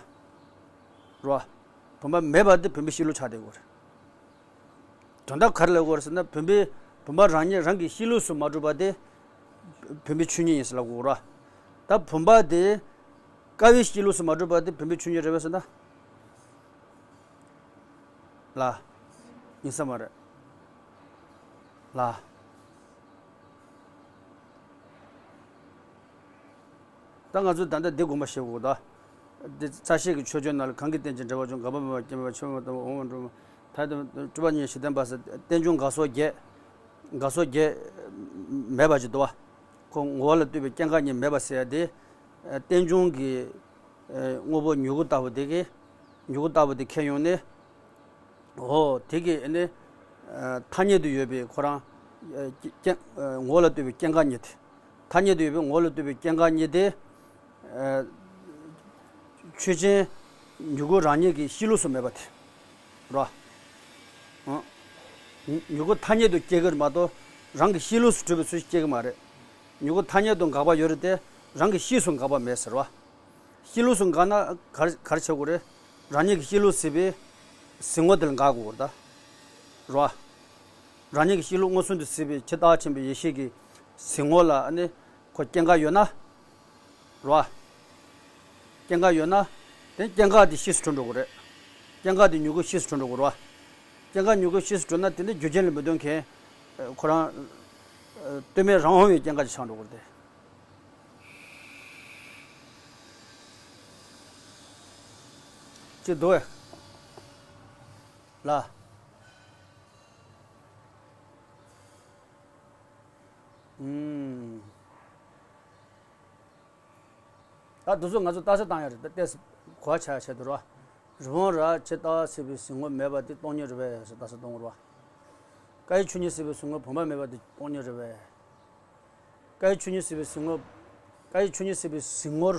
རེད་བ། བུམ་པ་མེད་པ་དེ་བུམ་པའི་གཤིས་ལུགས་ཆགས་བསྡད་དགོས་རེད། དོན་དག་ག་རེ་ལབ་དགོས་རེད་ཟེར་ན། བུམ་པའི་བུམ་པ་རང་ཉིད་རང་གི་གཤིས་ལུགས་སུ་མ་གྲུབ་པ་དེ་བུམ་པའི་ཆོས་ཉིད་ཡིན་ཟེར་ལབ་དགོས་རེད་བ། ད་བུམ་པ་དེ་ཀ་ཡེ་གཤིས་ལུགས་སུ་མ་གྲུབ་པ་དེ་བུམ་པའི་ཆོས་ཉིད་རེད་པས་ཟེར་ན། ལ། ཡིན་ས་མ་རེད། ལ། ད་ང་ཚོས་ད་ལྟ་འདི་དགོངས་པ་བཞེས་དགོས་ད། འདི་རྩ་ཤེས་ཀྱི་ཆོས་སྐྱོང་ནང་ལ་གང་གིས་རྟེན་ཅིང་འབྲེལ་བར་འབྱུང་། འགག་པ་མེད་པར་སྐྱེ་མེད་པར་འཆི་མེད་པར་ཐོབ་པ་འོང་བ་འགྲོ་མེད། ད་དུ་སྤྲུལ་པ་ཉིད་ཞི་བསྟན་པ་ཟེར་རྟེན་འབྱུང་འགག་སོགས་བརྒྱད། འགག་སོགས་བརྒྱད་མེད་པ་ཅིག་འདུག་བ། ཁོ་ངོ་བོ་ལ་ལྟོས་པའི་སྐྱེ་འགག་གཉིས་མེད་པ་ཟེར་ཡ་དེ། རྟེན་འབྱུང་གི་དངོས་པོ་མྱུ་གུ་ལྟ་བུ་དེ་གི། མྱུ་གུ་ལྟ་བུ་དེ་ཁྱེར་ཡོང་ནས། འོ་དེ་གི་ནི། ཐ་སྙད་དུ་ཡོད་པའི་ཁོ་རང་། སྐྱེ་ངོ་བོ་ལ་ལྟོས་པའི་སྐྱེ་འགག་གཉིས་དེ། ཐ་སྙད་དུ་ཡོད་པའི་ངོ་བོ་ལ་ལྟོས་པའི་སྐྱེ་འགག་གཉིས་དེ། ཆོས་ཅན། མྱུ་གུ་རང་ཉིད་ཀྱི་གཤིས་ལུགས་སུ་མེད་པ་དེ། རོ། མྱུ་གུ་ཐ་སྙད་དུ་སྐྱེ་གི་མ་གཏོགས། རང་གི་གཤིས་ལུགས་སུ་གྲུབ་པའི་ཚུལ་ཞིག་སྐྱེ་གི་མ་རེད། མྱུ་གུ་ཐ་སྙད་དུ་འགག་པ་ཡོད་རེད་དེ། རང་གི་གཤིས་སུ་འགག་པ་མེད་ཟེར་བ། གཤིས་ལུགས་སུ་འགག་ན་ག་རེ་ག་རེ་བྱེད་དགོས་རེད། རང་ཉིད་ཀྱི་གཤིས་ལུགས་གཟིགས་པའི་གཟིགས་ངོ་དེ་ལ་འགག་དགོས་རེད་ད། རོ། རང་ཉིད་ཀྱི་གཤིས་ལུགས་མངོན་སུམ་དུ་གཟིགས་པའི་ཇི་ལྟ་བ་ཆེན་པོའི་ཡེ་ཤེས་ཀྱི་གཟིགས་ངོ་ལ་ནི་ཁོ་སྐྱེ་འགག་ཡོད་ན། རོ། སྐྱེ་འགག་ཡོད་ན། དེ་སྐྱེ་འགག་དེ་གཤིས་སུ་གྲུབ་འགྲོ་དགོས་རེད། སྐྱེ་འགག་དེ་མྱུ་གུ་གཤིས་སུ་གྲུབ་འགྲོ་དགོས་རོ། སྐྱེ་འགག་མྱུ་གུ་གཤིས་སུ་གྲུབ་ན་དེ་ནི་རྒྱུ་རྐྱེན་ལ་མི་ལྟོས་མཁན། ཁོ་རང་། ལྟོས་མེད་རང་དབང་བའི་སྐྱེ་འགག་ཅིག་ཆགས་འགྲོ་དགོས་རེད་དེ། ཅི་འདུག་ལ། ཨུམ། ད་དུས་ཚོད་ང་ཚོ་རྟགས་གསལ་བཏང་ཡ་རེད། ད་ལྟས་གོ་བ་ཆགས་ཡ་ཆེད་དུ་རོ། རི་བོང་རྭ་ཇི་ལྟ་བ་གཟིགས་པའི་གཟིགས་ངོ་མེད་པ་དེ་སྟོང་ཉིད་རེད་པས་ཟེར་རྟགས་གསལ་གཏོང་དགོས་རེད་བ། ཀ་ཡེ་ཆོས་ཉིད་གཟིགས་པའི་གཟིགས་ངོ་བུམ་པ་མེད་པ་དེ་སྟོང་ཉིད་རེད་པས། ཀ་ཡེ་ཆོས་ཉིད་གཟིགས་པའི་གཟིགས་ངོ་། ཀ་ཡེ་ཆོས་ཉིད་གཟིགས་པའི་གཟིགས་ངོར།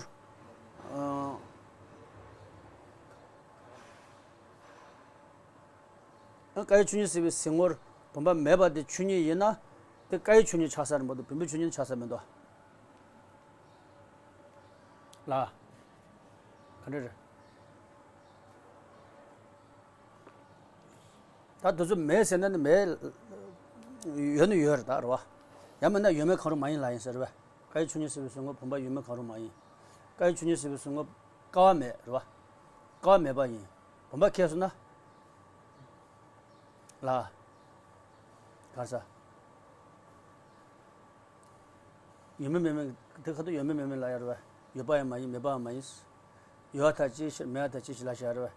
ཨ། ཀ་ཡེ་ཆོས་ཉིད་གཟིགས་པའི་གཟིགས་ངོར་བུམ་པ་མེད་པ་དེ་ཆོས་ཉིད་ཡིན་ན། དེ་ཀ་ཡེ་ཆོས་ཉིད་ཆགས་ས་རེད་མ་གཏོགས་བུམ་པའི་ཆོས་ཉིད་ཆགས་ས་མི་འདུག་ལ། ག་འདྲ་རེད། ད་དུས་ཚོད་མེད་ཟེར་ན་ནི་མེད། ཡོད་ནི་ཡོད་རེད་ད་རེད་བ། ཡང་མིན་ན་ཡོད་མེད་གང་རུང་མ་ཡིན་ལ་ཡིན་ཟེར་བས། ཀ་ཡེ་ཆོས་ཉིད་གཟིགས་པའི་གཟིགས་ངོ་བུམ་པ་ཡོད་མེད་གང་རུང་མ་ཡིན། ཀ་ཡེ་ཆོས་ཉིད་གཟིགས་པའི་གཟིགས་ངོ་ཀ་བ་མེད་རེད་བ། ཀ་བ་མེད་པ་ཡིན། བུམ་པ་ཁེགས་སོང་ན། ལ། ག་རེ་ཟ། ཡོད་མིན་མེད་མིན་དེ་ཁ་ཐུག་ཡོད་མིན་མེད་མིན་ལ་ཡ་རེད་བས། ཡོད་པ་ཡང་མ་ཡིན་མེད་པ་ཡང་མ་ཡིན། ཡོད་པ་ཐག་ཅི་ཤེས་མེད་པ་ཐག་ཅི་ཤེས་ལ་བྱ་རེད་བས།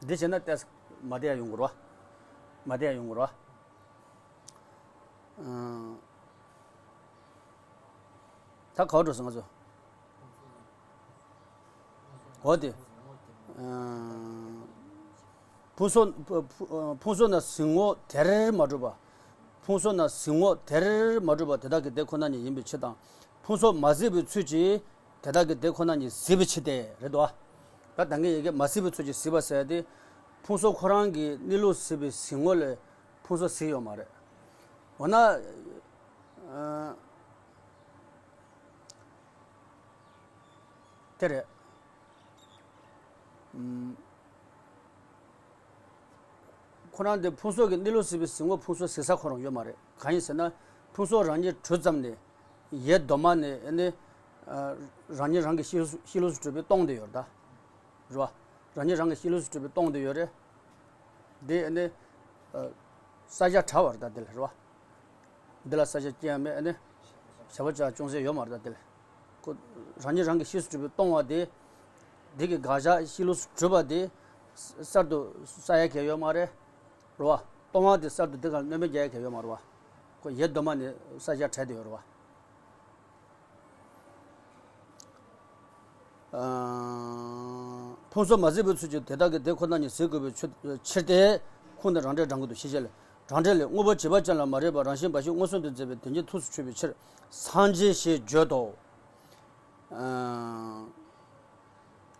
འདི་བྱས་ན་ཏོག་ཙམ་མ་བདེ་ཡ་ཡོང་གི་རེད་བ། མ་བདེ་ཡ་ཡོང་གི་རེད་བ། ཨང་། ད་ག་པར་འགྲོ་སོང་ང་ཚོ། འོ་དེ། ཨང་། ཕུང་སོགས། ཕུང་སོགས་ན་གཟིགས་ངོ་དེར་མ་གྲུབ་པ། ཕུང་སོགས་ན་གཟིགས་ངོ་དེར་མ་གྲུབ་པ་དེ་དག་གི་དེ་ཁོ་ན་ཉིད་ཡིན་པའི་ཕྱིར་དང་། ཕུང་སོགས་མ་གཟིགས་པའི་ཚུལ་གྱིས། དེ་དག་གི་དེ་ཁོ་ན་ཉིད་གཟིགས་པའི་ཕྱིར་ཏེ་རེད་དོ། ད་ད་གིན་ཡི་གེ་མ་གཟིགས་པའི་ཚུལ་གྱིས་གཟིགས་པ་ཟེར་ཏེ། ཕུང་སོགས་ཁོ་རང་གི་གནས་ལུགས་གཟིགས་པའི་གཟིགས་ངོ་ལས་ཕུང་སོགས་གཟིགས་ཡོད་མ་རེད། འོ་ན། ཨ། དེ་རེད། ཨུམ། ཁོ་རང་དེ་ཕུང་སོགས་ཀྱི་གནས་ལུགས་གཟིགས་པའི་གཟིགས་ངོ་ཕུང་སོགས་གཟིགས་ས་ཁོ་རང་ཡོད་མ་རེད། གང་ཡིན་ཟེར་ན། ཕུང་སོགས་རང་ཉིད་གྲུབ་ཙམ་ནས། ཡེ་གདོད་མ་ནས་ནི། ཨ། རང་ཉིད་རང་གི་གཤིས་ལུགས་གཤིས་ལུགས་སུ་གྲུབ་པའི་སྟོང་དེ་ཡོད་རེད་ད། རེད་བ། རང་ཉིད་རང་གི་གཤིས་ལུགས་སུ་གྲུབ་པའི་སྟོང་དེ་ཡོད་རེད། དེ་ནི། ཨ། བསལ་བྱ་བྲལ་བ་རེད་ད་དེ་ལ་རེད་བ། འདི་ལ་བསལ་བྱ་ཅི་ཡང་མེད་ནི། བྱ་བ་བྱ་ཅུང་ཟད་ཡོད་མ་རེད་ད་དེ་ལ། ཁོ་རང་ཉིད་རང་གི་གཤིས་སུ་གྲུབ་པའི་སྟོང་བ་དེ། དེ་གི་དགག་བྱ་གཤིས་ལུགས་སུ་གྲུབ་པ་དེ། གསར་དུ་བསལ་ཡ་གལ་ཡོད་མ་རེད། རེད་བ། སྟོང་བ་དེ་གསར་དུ་དེ་ག་ལ་སྣོན་པ་རྒྱག་ཡ་གལ་ཡོད་མ་རེད་བ། ཁོ་ཡེ་གདོད་མ་ནས་བསལ་བྱ་བྲལ་དེ་ཡོད་རེད་བ། ཨ། ཕུང་སོགས་མ་གཟིགས་པའི་ཚུལ་གྱིས་དེ་དག་གི་དེ་ཁོ་ན་ཉིད་གཟིགས་དགོས་པའི་ཕྱིར་ཏེ། ཁུངས་ནི་རང་འགྲེལ་དྲང་གི་འདུག་ཤེས་བྱ་ལས། རང་འགྲེལ་ལས། དངོས་པོ་བྱས་པ་ཅན་ལ་མ་རིག་པར་རང་བཞིན་འབའ་ཞིག་མངོན་སུམ་དུ་མཛད་པའི་དོན་གྱི་ཐུགས་སུ་ཆུད་པའི་ཕྱིར་སངས་རྒྱས་ཞེས་བརྗོད་དོ།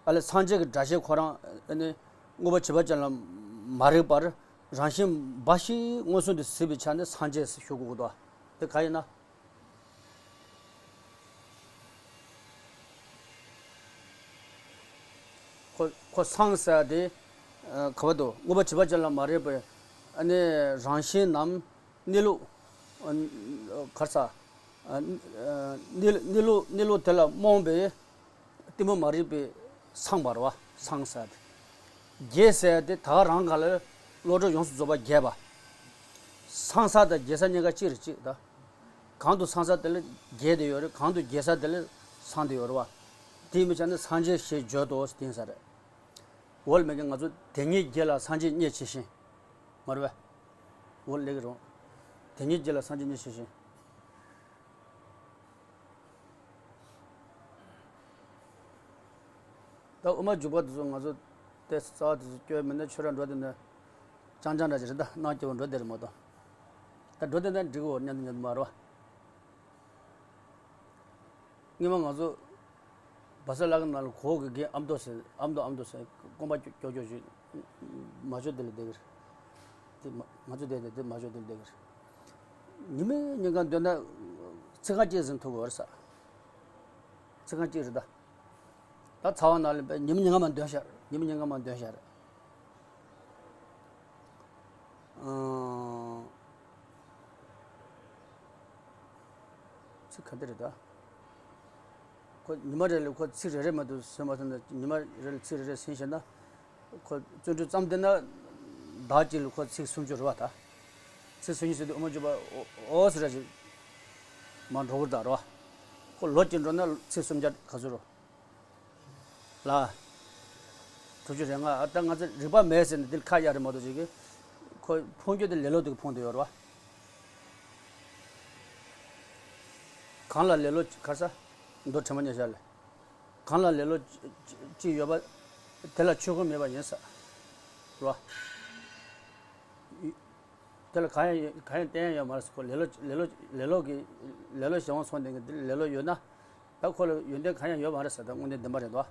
ཨ་ལས། སངས་རྒྱས་ཀྱི་སྒྲ་བཤད་ཁོ་རང་ནི་དངོས་པོ་བྱས་པ་ཅན་ལ་མ་རིག་པར་རང་བཞིན་འབའ་ཞིག་མངོན་སུམ་དུ་གཟིགས་པའི་ཆ་ནས་སངས་རྒྱས་ཞུ་དགོས་འདུག་དེ་ག་ཡིན་ན། ཁོ་ཁོ་སངས་ཟེར་དེ། ཨ། ག་བ་དུ་དངོས་པོ་བྱས་པ་ཅན་ལ་མ་རིག་པའི། ཨ་ནི་རང་བཞིན་ནམ་གནས་ལུགས། ཨ། ག་རེ་ཟ། ཨ། གནས་གནས་ལུགས་གནས་ལུགས་དེ་ལ་རྨོངས་པའི་གཏི་མུག་མ་རིག་པས་སངས་པ་རེད་བ། སངས་ཟེར་དེ། རྒྱས་ཟེར་དེ་ད་ག་རང་ག་ལ་བློ་གྲོས་ཡོངས་སུ་རྫོགས་པ་རྒྱས་པ། སངས་ས་དང་རྒྱས་ས་གཉིས་ཀ་གཅིག་རེད་གཅིག་ད། གང་དུ་སངས་ས་དེ་ལ་རྒྱས་ཏེ་ཡོད་རེད། གང་དུ་རྒྱས་ས་དེ་ལ་སངས་ཏེ་ཡོད་རེད་བ། དེ་མི་ཆ་ནི་སངས་རྒྱས་ཞེས་བརྗོད་དོ་ཟེར་དེ་ཡིན་ས་རེད། འོ་ལ་མེད་ཀྱི་ང་ཚོ་དེ་ཉིད་རྒྱས་ལ་སངས་རྒྱས་རྙེད་ཇི་བཞིན། མ་རེད་བས། འོ་ལ་ལེགས་རུང་། དེ་ཉིད་རྒྱས་ལ་སངས་རྒྱས་རྙེད་ཇི་བཞིན། ད་དབུ་མ་འཇུག་པ་དེ་ཚོ་ང་ཚོ་ཏེ་རྩ་བ་དེ་ཚོ་སྐྱོ་བ་མིན་ན་ཆོས་ར་འགྲོ་དེ་ནས་ཅང་ཅང་འདྲ་ཅིག་རེད་ད། གནང་སྐྱེ་བོ་འགྲོ་དེ་རེད་མ་གཏོགས། ད་འགྲོ་དེ་ནས་འགྲིག་གོ་མཉམ་དུ་མཉམ་དུ་མ་རེད་བ། སྔོན་མ་ང་ཚོ་བ་ས་ལ་གི་ནང་ལ་གོ་གི་རྒན་ཨ་མདོ་ཟེར་ཨ་མདོ་ཨ་མདོ་ཟེར་རྐང་པ་ཀྱོག་ཀྱོག་ཞིག་མ་ཆོ་དེ་ལ་བསྡད་གི་རེད། དེ་མ་ང་ཚོ་བསྡད་དེ་དེ་མ་ཆོ་དེ་ལ་བསྡད་གི་རེད། ཉི་མའི་ཉིན་གང་འདོན་ན་ཚིག་རྐང་གཅིག་ཟིན་ཐུབ་གི་རེད་ས། ཚིག་རྐང་གཅིག་རེད་ད། ད་ཚ་བ་ན་ལ་ཉི་མ་ཉིན་གང་མ་འདོན་ཤར། ཉི་མ་ཉིན་གང་མ་འདོན་ཤར། ཚིག་ག་འདི་རེད་ད། ཁོ་ཉི་མ་རེ་ལ་ཁོ་ཚིག་རེ་རེ་མ་གཏོགས་ཟིན་མ་ཐུབ་ན། ཉི་མ་རེ་ལ་ཚིག་རེ་རེ་ཟིན་ཤེས་ན། ཁོ་བརྩོན་འགྲུས་བརྩམས་བསྡད་ན་ཟླ་གཅིག་ལ་ཁོ་ཚིག་སུམ་ཅུ་རེད་བ་ད། ཚིག་སུམ་ཅུ་ཟེར་དུས་དབུ་མ་འཇུག་པ་ཨོ་ཨོ་ཟེར་ར་ཅིག་མ་འགྲོ་གི་རེད་ད་རེད་བ། ཁོ་ལོ་གཅིག་འགྲོ་ན་ཚིག་སུམ་བརྒྱ་ག་ཚོད་རེད། ལ། དྲུག་ཅུ་རེ་ལྔ། ཨ་ད་ང་ཚོ་རིག་པ་མེད་ཟེར་ནས་འདིར་ཁ་གཡར་རེད་མ་གཏོགས་ཅིག་གི། ཁོ་ཕུང་རྒྱུ་དེ་ལེ་ལོ་དེ་ཕུང་དུ་ཡོད་རེད་བ། གང་ལ་ལེ་ལོ་གར་ས། མདོ་དྲི་མ་ཉེ་ཤར་ལས། གང་ལ་ལེ་ལོ་ཅི་ཅི་ཡོད་པ། དེ་ལ་ཆོས་ཀུན་མེད་པ་ཡིན་ས། རེད་བ། དེ་ལ་གང་ཡང་གང་ཡང་བསྟན་ཡ་ཡོད་མ་རེད་ཟེར། ཁོ་ལེ་ལོ་ལེ་ལོ་ལེ་ལོ་གི་ལེ་ལོ་གཞན་དབང་སོང་དེ་གི་འདི་ལེ་ལོ་ཡོད་ན། ད་ཁོ་ལ་ཡོན་ཏན་གང་ཡང་ཡོད་མ་རེད་ཟེར། ད་དངོས་གནས་བདེན་པ་རེད་དོ།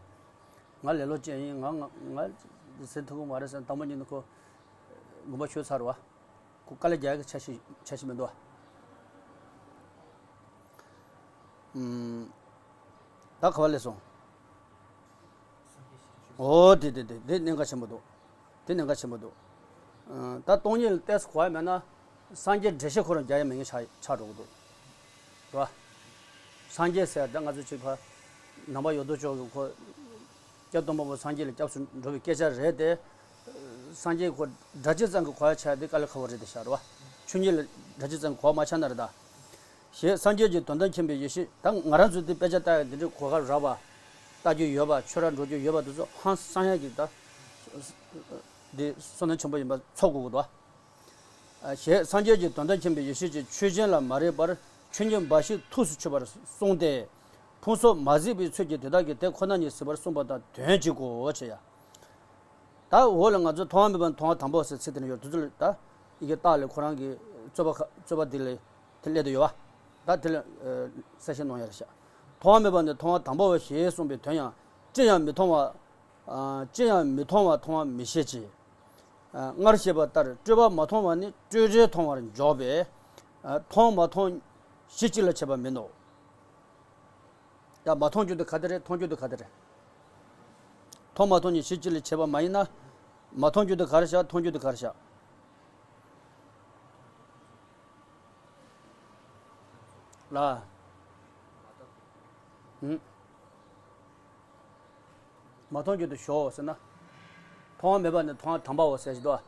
ང་ལེ་ལོ་ཅན་ཡིན། ང་ང་ང་ཟེར་ཐུབ་ཀྱི་མ་རེད་ཟེར། དང་པོ་ཉིད་ནས་ཁོ་དགོངས་པ་ཆོད་ཚར་བ། ཁོ་དཀའ་ལས་རྒྱག་གི་འཆར་གཞི་འཆར་གཞི་མི་འདུག་བ། ཨུམ། ད་ག་བ་ལས་སོང་། ཨོ་དེ་དེ་དེ་དེ་གནད་འགག་ཆེན་པོ་འདུག་དེ་གནད་འགག་ཆེན་པོ་འདུག་ཨ། ད་སྟོང་ཉིད་ལ་ཏོག་ཙམ་གོ་བ་མེད་ན་སངས་རྒྱས་འགྲེལ་བཤད་ཁོ་རང་རྒྱག་ཡ་མེད་མཁན་ཆགས་ཆགས་འགྲོ་གི་འདུག་རེད་བ། སངས་རྒྱས་ཟེར་ད་ང་ཚོ་གཅིག་ཕ་ནང་པ་ཡོད་དོ་ཅོག་གི་ཁོ་སྐྱབས་སྟོན་པ་པོ་སངས་རྒྱས་ལ་སྐྱབས་སུ་འགྲོ་བའི་སྐད་ཆ་རེད་དེ། སངས་རྒྱས་ཁོ་སྒྲ་གཅིག་ཙམ་གྱི་གོ་བ་ཆགས་དེ་དཀའ་ལས་ཁག་པོ་རེད་དེ་ཤག་རེད་བ། ཆོས་ཉིད་ལ་སྒྲ་གཅིག་ཙམ་གྱི་གོ་བ་མ་ཆགས་ན་རེད་ད། ཞེས་སངས་རྒྱས་ཀྱི་དོན་དམ་མཁྱེན་པའི་ཡེ་ཤེས། ད་ང་རང་ཚོས་འདི་དཔེ་ཆ་ལྟ་ཡག་འདི་འདྲའི་གོ་སྐབས་རག་པ། ལྟ་རྒྱུ་ཡོད་པ། ཆོས་ར་འགྲོ་རྒྱུ་ཡོད་པ་འདི་ཚོ་ཧང་སང་ཡག་གི་ད། འདི་བསོད་ནམས་ཆེན་པོ་ཡིན་པ་ཚོར་དགོས་ཀྱི་འདུག་ཞེས་སངས་རྒྱས་ཀྱི་དོན་དམ་མཁྱེན་པའི་ཡེ་ཤེས་ཀྱིས་ཆོས་ཅན་ལ་མ་རིག་པར་ཆོས་ཉིད་འབའ་ཞིག་ཐུགས་སུ་ཆུད་པར་གསུངས་ཏེ། ཕུང་སོགས་མ་གཟིགས་པའི་ཚུལ་གྱིས་དེ་དག་གི་དེ་ཁོ་ན་ཉིད་གཟིགས་པར་གསུངས་པ་དང་དོན་གཅིག་གོ་ཞེས་ཡ། ད་འོག་ལ་ང་ཚོ་མཐོང་བ་མེད་པ་ནས་མཐོང་བ་དང་པོ་ཟེར་ཚིག་དེ་ནས་ཡོད། དེ་ཚོ་ལ་ད་ཡི་གེ་རྟགས་ལས་ཁོ་རང་གི་རྩོད་པ་ཁ་རྩོད་པ་འདི་ལས་དེ་སླེབས་དུ་ཡོད་བ། ད་དེ་ལ་གསལ་བཤད་གནང་ཡ་རེད་ཤག་མཐོང་བ་མེད་པ་ནས་མཐོང་བ་དང་པོ་ཞེས་གསུངས་པའི་དོན་ཡང་ཅི་ཡང་མི་མཐོང་བ། ཨ། ཅི་ཡང་མི་མཐོང་བ་མཐོང་བ་མི་ཤེས་ཀྱི། ཨ། སྔར་བཤད་པ་ལྟར་སྤྲོས་པ་མ་མཐོང་བ་ནི་སྤྲོས་བྲལ་མཐོང་བར་འཇོག་པས། ཨ། མཐོང་མ་མཐོང་གཞི་གཅིག་ལ་བྱེད་པ་མིན་ནོ། ཡང་མ་མཐོང་རྒྱུ་དེ་ག་དེ་རེད། མཐོང་རྒྱུ་དེ་ག་དེ་རེད། མཐོང་མ་མཐོང་གཉིས་གཞི་གཅིག་ལ་བྱེད་པ་མ་ཡིན་ན། མ་མཐོང་རྒྱུ་དེ་ག་རེ་བཞག་མཐོང་རྒྱུ་དེ་ག་རེ་བཞག་ལ། ཨུམ། མ་མཐོང་རྒྱུ་དེ་ཞོག་ཟེར་ན། མཐོང་བ་མེད་པ་ནི་མཐོང་བ་དམ་པའོ་ཟེར་གྱི་འདུག་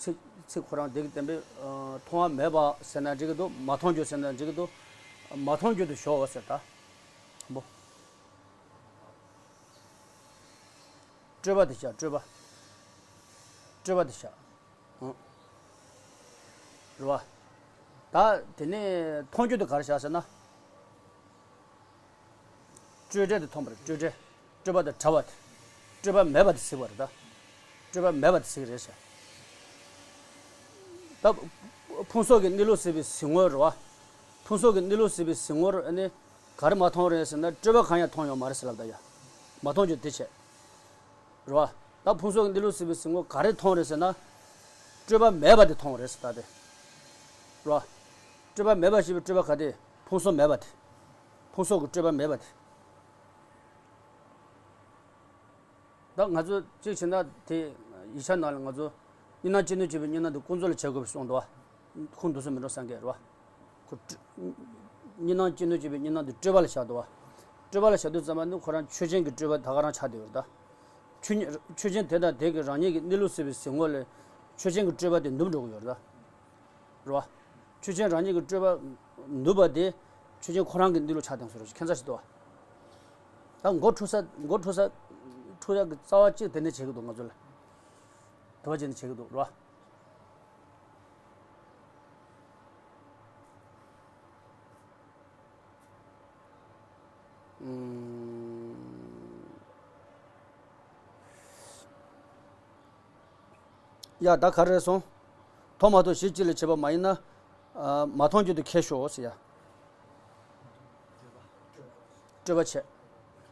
ཚིག་ཚིག་ཁོ་རང་འདི་གི་བསྟན་པའི། ཨ། མཐོང་བ་མེད་པ་ཟེར་ན་འགྲིག་གི་འདུག་མ་མཐོང་རྒྱུ་ཟེར་ན་འགྲིག་གི་འདུག་མ་མཐོང་རྒྱུ་དེ་ཞོག་ཟེར་ད། དམ་པོ། སྤྲོས་པ་དེ་བཞག་སྤྲོས་པ། སྤྲོས་པ་དེ་བཞག་ཨང་། རེད་བ། ད་དེ་ནས་མཐོང་རྒྱུ་དེ་ག་རེ་བཞག་ཟེར་ན། སྤྲོས་བྲལ་དུ་མཐོང་བར་སྤྲོས་བྲལ། སྤྲོས་པ་དང་བྲལ་བ་དེ། སྤྲོས་པ་མེད་པ་དེ་གཟིགས་པ་རེད་ད། སྤྲོས་པ་མེད་པ་དེ་གཟིགས་རེད་ཟེར། ད་ཕུང་སོགས་ཀྱི་གནས་ལུགས་གཟིགས་པའི་གཟིགས་ངོ་རེད་བ། ཕུང་སོགས་ཀྱི་གནས་ལུགས་གཟིགས་པའི་གཟིགས་ངོར་ཨ་ནི་ག་རེ་མ་མཐོང་རེད་ཟེར་ན་སྤྲོས་པ་གང་ཡང་མཐོང་ཡོད་མ་རེད་ཟེར་ལབ་ད་ཡ། མ་མཐོང་རྒྱུ་དེ་བྱས། རེད་བ། ད་ཕུང་སོགས་ཀྱི་གནས་ལུགས་གཟིགས་པའི་གཟིགས་ངོར་ག་རེ་མཐོང་རེད་ཟེར་ན། སྤྲོས་པ་མེད་པ་དེ་མཐོང་རེད་ཟེར་ད་དེ། རེད་བ། སྤྲོས་པ་མེད་པ་ཞེས་པའི་སྤྲོས་པ་ག་དེ། ཕུང་སོགས་མེད་པ་དེ། ཕུང་སོགས་ཀྱི་སྤྲོས་པ་མེད་པ་དེ། ད་ང་ཚོ་གཅིག་བྱས་ན་དེ་ཡིག་ཆ་ནང་ལ་ང་ཚོ་གཉིས་སྣང་ཅི་ནུས་བྱེད་པའི་གཉིས་སྣང་དེ་ཀུན་རྫོབ་ལ་བྱེད་དགོས་པའི་གསུངས་འདུག་བ། ཁུངས་འདུག་སེ་མི་འགྲོ་བསམ་གྱི་རེད་བ། ཁོ་སྤྲོ་གཉིས་སྣང་ཅི་ནུས་བྱེད་པའི་གཉིས་སྣང་དེ་སྤྲོས་པ་ལ་བཞག་འདུག་བ། སྤྲོས་པ་ལ་བཞག་དུས་ཙམ་པ་ནི་ཁོ་རང་ཆོས་ཅན་གྱི་སྤྲོས་པ་ད་ག་རང་ཆགས་བསྡད་ཡོད་རེད་ད། ཆོས་ཉིད་ཆོས་ཅན་དེ་དང་དེ་གི་རང་ཉིད་ཀྱི་གནས་ལུགས་གཟིགས་པའི་གཟིགས་ངོ་ལས་ཆོས་ཅན་གྱི་སྤྲོས་པ་དེ་ནུབ་འགྲོ་གི་ཡོད་རེད་ད། རེད་བ། ཆོས་ཅན་རང་ཉིད་ཀྱི་སྤྲོས་པ་ནུབ་པ་དེ་ཆོས་ཅན་ཁོ་རང་གི་གནས་ལུགས་ཆགས་བསྡད་སོང་རེད། ཁྱད་མཚར་ཞིག་འདུག་བ། ད་མགོ་འཁྲུ་ས་མགོ་འཁྲུ་ས་འཁྲུ་ཡག་གི་རྩ་བ་གཅིག་དེ་ནས་བྱེད་ཀྱི་འདུག་ང་ཚོ་ལ། དེ་བ་བྱས་ནས་བྱེད་ཀྱི་འདུག་རེད་བ། ཡ་ད་ག་རེ་སོང་། མཐོང་མ་ཐོས་གཞི་གཅིག་ལས་བྱེད་པ་མ་ཡིན་ན། མ་མཐོང་རྒྱུ་དེ་ཁས་ཤོག་ཟེར་ཡ། སྤྲོས་པ་བྱས།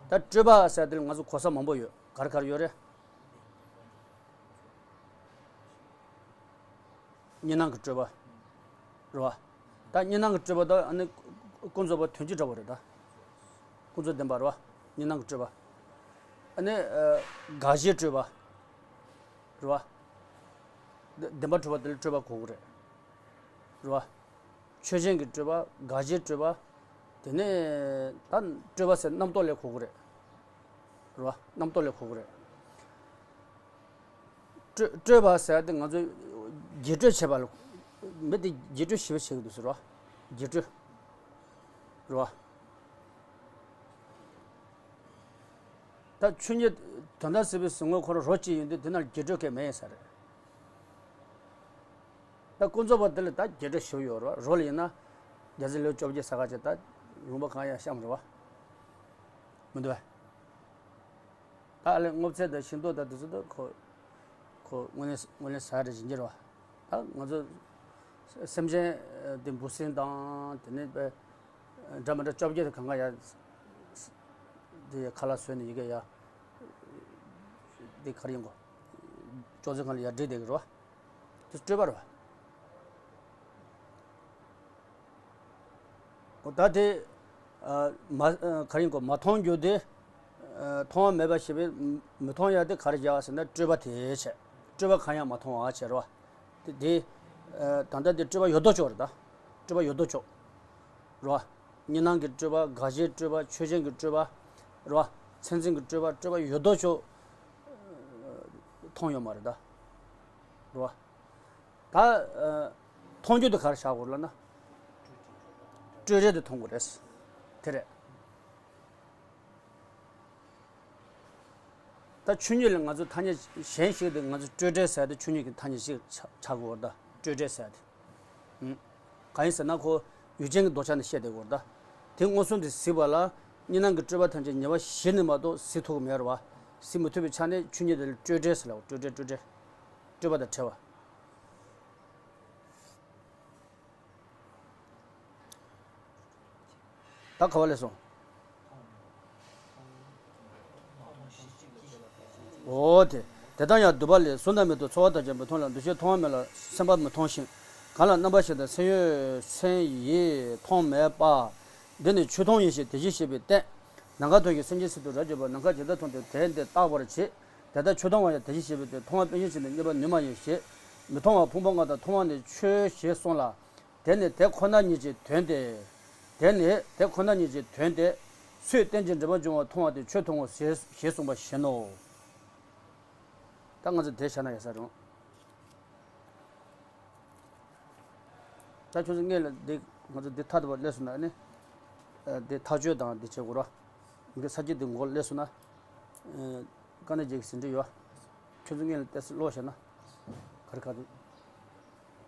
ད་སྤྲོས་པ་ཟེར་དེ་ལ་ང་ཚོ་གོ་ས་མང་པོ་ཡོད། ག་རེ་ག་རེ་ཡོད་རེད། གཉིས་སྣང་གི་སྤྲོས་པ། རེད་བ། ད་གཉིས་སྣང་གི་སྤྲོས་པ་ད་ཨ་ནི་ཀུན་རྫོབ་པ་དོན་སྤྱི་འདྲ་བོ་རེད་ད། ཀུན་རྫོབ་བདེན་པ་རེད་བ། གཉིས་སྣང་གི་སྤྲོས་པ། ཨ་ནི་དགག་བྱའི་སྤྲོས་པ། རེད་བ། བདེན་པ་གྲུབ་པ་དེ་ལ་སྤྲོས་པ་གོ་གི་རེད། རེད་བ། ཆོས་ཅན་གྱི་སྤྲོས་པ་དགག་བྱའི་སྤྲོས་པ། དེ་ནས་ད་སྤྲོས་པ་ཟེར་རྣམ་རྟོག་ལས་གོ་གི་རེད། རེད་བ། རྣམ་རྟོག་ལས་གོ་གི་རེད། སྤྲོས་སྤྲོས་པ་ཟེར་ཏེ་ང་ཚོ་རྒྱས་སྤྲོས་བྱེད་པ་ལ། མི་དེ་རྒྱས་སྤྲོས་ཞེ་པོ་བྱེད་ཀྱི་འདུག་ཟེར་བ། རྒྱས་སྤྲོས། རེད་བ། ད་ཆོས་ཉིད་དོན་དམ་སྲིད་པའི་གཟིགས་ངོར་ཁོ་རང་རོ་གཅིག་ཡིན་དུས་དེ་ན་རྒྱས་སྤྲོས་གང་ཡང་མེད་ས་རེད། ད་ཀུན་རྫོབ་པ་དེ་ལ་ད་རྒྱས་སྤྲོས་ཞེ་པོ་ཡོད་རེད་བ། རོ་ལ་ཡིན་ན་རྒྱལ་སྲས་ལེའུ་བཅོ་བརྒྱད་ས་ག་ཅིག་ད་ལུང་པ་གང་ཡང་གཤམ་རེད་བ། མི་འདུག་བས། ད་ཨ་ལས་སྔོ་ཚལ་དང་ཤིང་ཏོག་དང་དེ་ཚོ་ད་ཁོ་ཁོ་དངོས་གནས་དངོས་གནས་ཟ་རེ་བྱིན་གྱི་རེད་བ། ད་ང་ཚོ་སེམས་ཅན་དེ་འབུ་སྲིན་དང་དེ་ནས་པའི་འདྲ་མི་འདྲ་བཅོ་བརྒྱད་དེ་གང་ག་ཡ་དེ་ཡ་ཁ་ལག་བཟོས་ནས་ཡི་གེ་ཡ་དེ་ག་རེ་ཡིན་གོ། ཅོག་ཙེ་སྒང་ལ་ཡར་བསྒྲིགས་བསྡད་ཀྱི་རེད་བ། དེ་སྤྲོས་པ་རེད་བ། འོ་ད་དེ་མ་ག་རེ་ཡིན་གོ། མ་མཐོང་རྒྱུ་དེ་མཐོང་བ་མེད་པ་ཞེས་པའི་མི་མཐོང་ཡ་དེ་ག་རེ་བྱ་བ་ཟེར་ན་སྤྲོས་པ་དེ་བྱས། སྤྲོས་པ་གང་ཡང་མ་མཐོང་བ་བྱས་རེད་བ། དེ་དེ་ད་ལྟ་དེ་སྤྲོས་པ་ཡོད་དོ་ཅོག་རེད་ད། སྤྲོས་པ་ཡོད་དོ་ཅོག་རེད་བ། གཉིས་སྣང་གི་སྤྲོས་པ་དགག་བྱའི་སྤྲོས་པ་ཆོས་ཅན་གྱི་སྤྲོས་པ་རེད་བ། མཚན་འཛིན་གྱི་སྤྲོས་པ་སྤྲོས་པ་ཡོད་དོ་ཅོག་མཐོང་ཡོད་མ་རེད་ད། རེད་བ། ད་མཐོང་རྒྱུ་དེ་ག་རེ་བྱ་དགོས་ལབ་ན། སྤྲོས་བྲལ་དེ་མཐོང་དགོས་རེད། དེ་རེད། ད་ཆོས་ཉིད་ལ་ང་ཚོ་ཐ་སྙད་གཞན་ཞིག་དེ་ང་ཚོ་སྤྲོས་བྲལ་ཟེར་དེ་ཆོས་ཉིད་ཀྱི་ཐ་སྙད་ཞིག་ཆགས་ཆགས་དགོས་རེད་ད། སྤྲོས་བྲལ་ཟེར་དེ། ཨུམ། གང་ཡིན་ཟེར་ན་ཁོ་ཡུལ་ཅན་གྱི་ལྡོག་ཆ་ནས་བཤད་བསྡད་དགོས་རེད་ད། དེ་མངོན་སུམ་དུ་གཟིགས་པ་ལ་གཉིས་སྣང་གི་སྤྲོས་པ་ཐམས་ཅད་ཉེ་བར་ཞི་ནས་མ་གཏོགས་གཟིགས་ཐུབ་ཀྱི་མེད་རེད་བ། གཟིགས་མི་ཐུབ་པའི་ཆ་ནས་ཆོས་ཉིད་དེ་ལ་སྤྲོས་བྲལ་ཟེར་ལ། སྤྲོས་བྲལ་སྤྲོས་བྲལ། སྤྲོས་པ་དང་བྲལ་བ། ད་ག་བ་ལས་སོང་། འོ་དེ། དེ་ལྟར་ཡང་སྡུད་པ་ལས། གཟུགས་ནི་མེད་དོ། ཚོར་བ་དང་ལྡན་པའི་མཐོང་ལ་འདུ་ཤེས་མཐོང་བ་མེད་ལ་སེམས་པ་མི་མཐོང་ཞིང་། གང་ལ་རྣམ་པར་ཤེས་དང་སེམས་ཡོད་སེམས་ཡིད་མཐོང་མེད་པ། འདི་ནི་ཆོས་མཐོང་ཡིན་ཞེས་དེ་བཞིན་གཤེགས་པས་བསྟན། ནམ་མཁའ་མཐོང་ཞིང་སེམས་ཅན་ཚུལ་དུ་རབ་འབྱེད་པ། ནམ་མཁའ་ཇི་ལྟར་མཐོང་སྟེ་དེ་འདི་བརྟག་པར་བྱེད། དེ་ལྟར་ཆོས་མཐོང་བ་ཡང་དེ་བཞིན་གཤེགས་པས་བསྟན། མཐོང་བ་དཔེ་ཉིད་ཅན་དང་མཉམ་པར་ནུས་མ་ཡིན་ཞེས། མི་མཐོང་བ་ཕུང་པོ་ལྔ་དང་མཐོང་བ་ནི་ཆོས་ཞེས་གསུངས་ལ། དེ་ནི་དེ་ཁོ་ན་ཉིད་ཀྱི་དོན་ཏེ། དེ་ནི་དེ་ཁོ་ན་ཉིད་ཀྱི་དོན་ཏེ། སོས་བརྟེན་ཅིང་འབྲེལ་པར་འབྱུང་བ་མཐོང་བ་དེ་ཆོས་མཐོང་ངོ་ཞེས་ཞེས་གསུངས་པ་བཞིན་ནོ། ད་ང་ཚོ་དེ་བྱ་ན་ཡག་ས་རུང་། ད་ཁྱོད་ཚོ་སྔོན་ལ་འདི་ང་ཚོ་འདི་ཐ་དད་པ་སླེབས་སོང་ན་ནི། ཨ། འདི་ཐག་གཅོད་དང་འདི་བྱེད་དགོས་ར། འདི་ས་བཅད་འདི་མགོ་སླེབས་སོང་ན། ཨ། དཀའ་གནད་བརྒྱད་ཀྱི་ཟིན་བྲིས་ཡོད། ཁྱོད་ཚོ་སྔོན་ལ་ཏོག་ཙམ་ཀློག་བྱས་ན། ག་རེ་ག་རེ།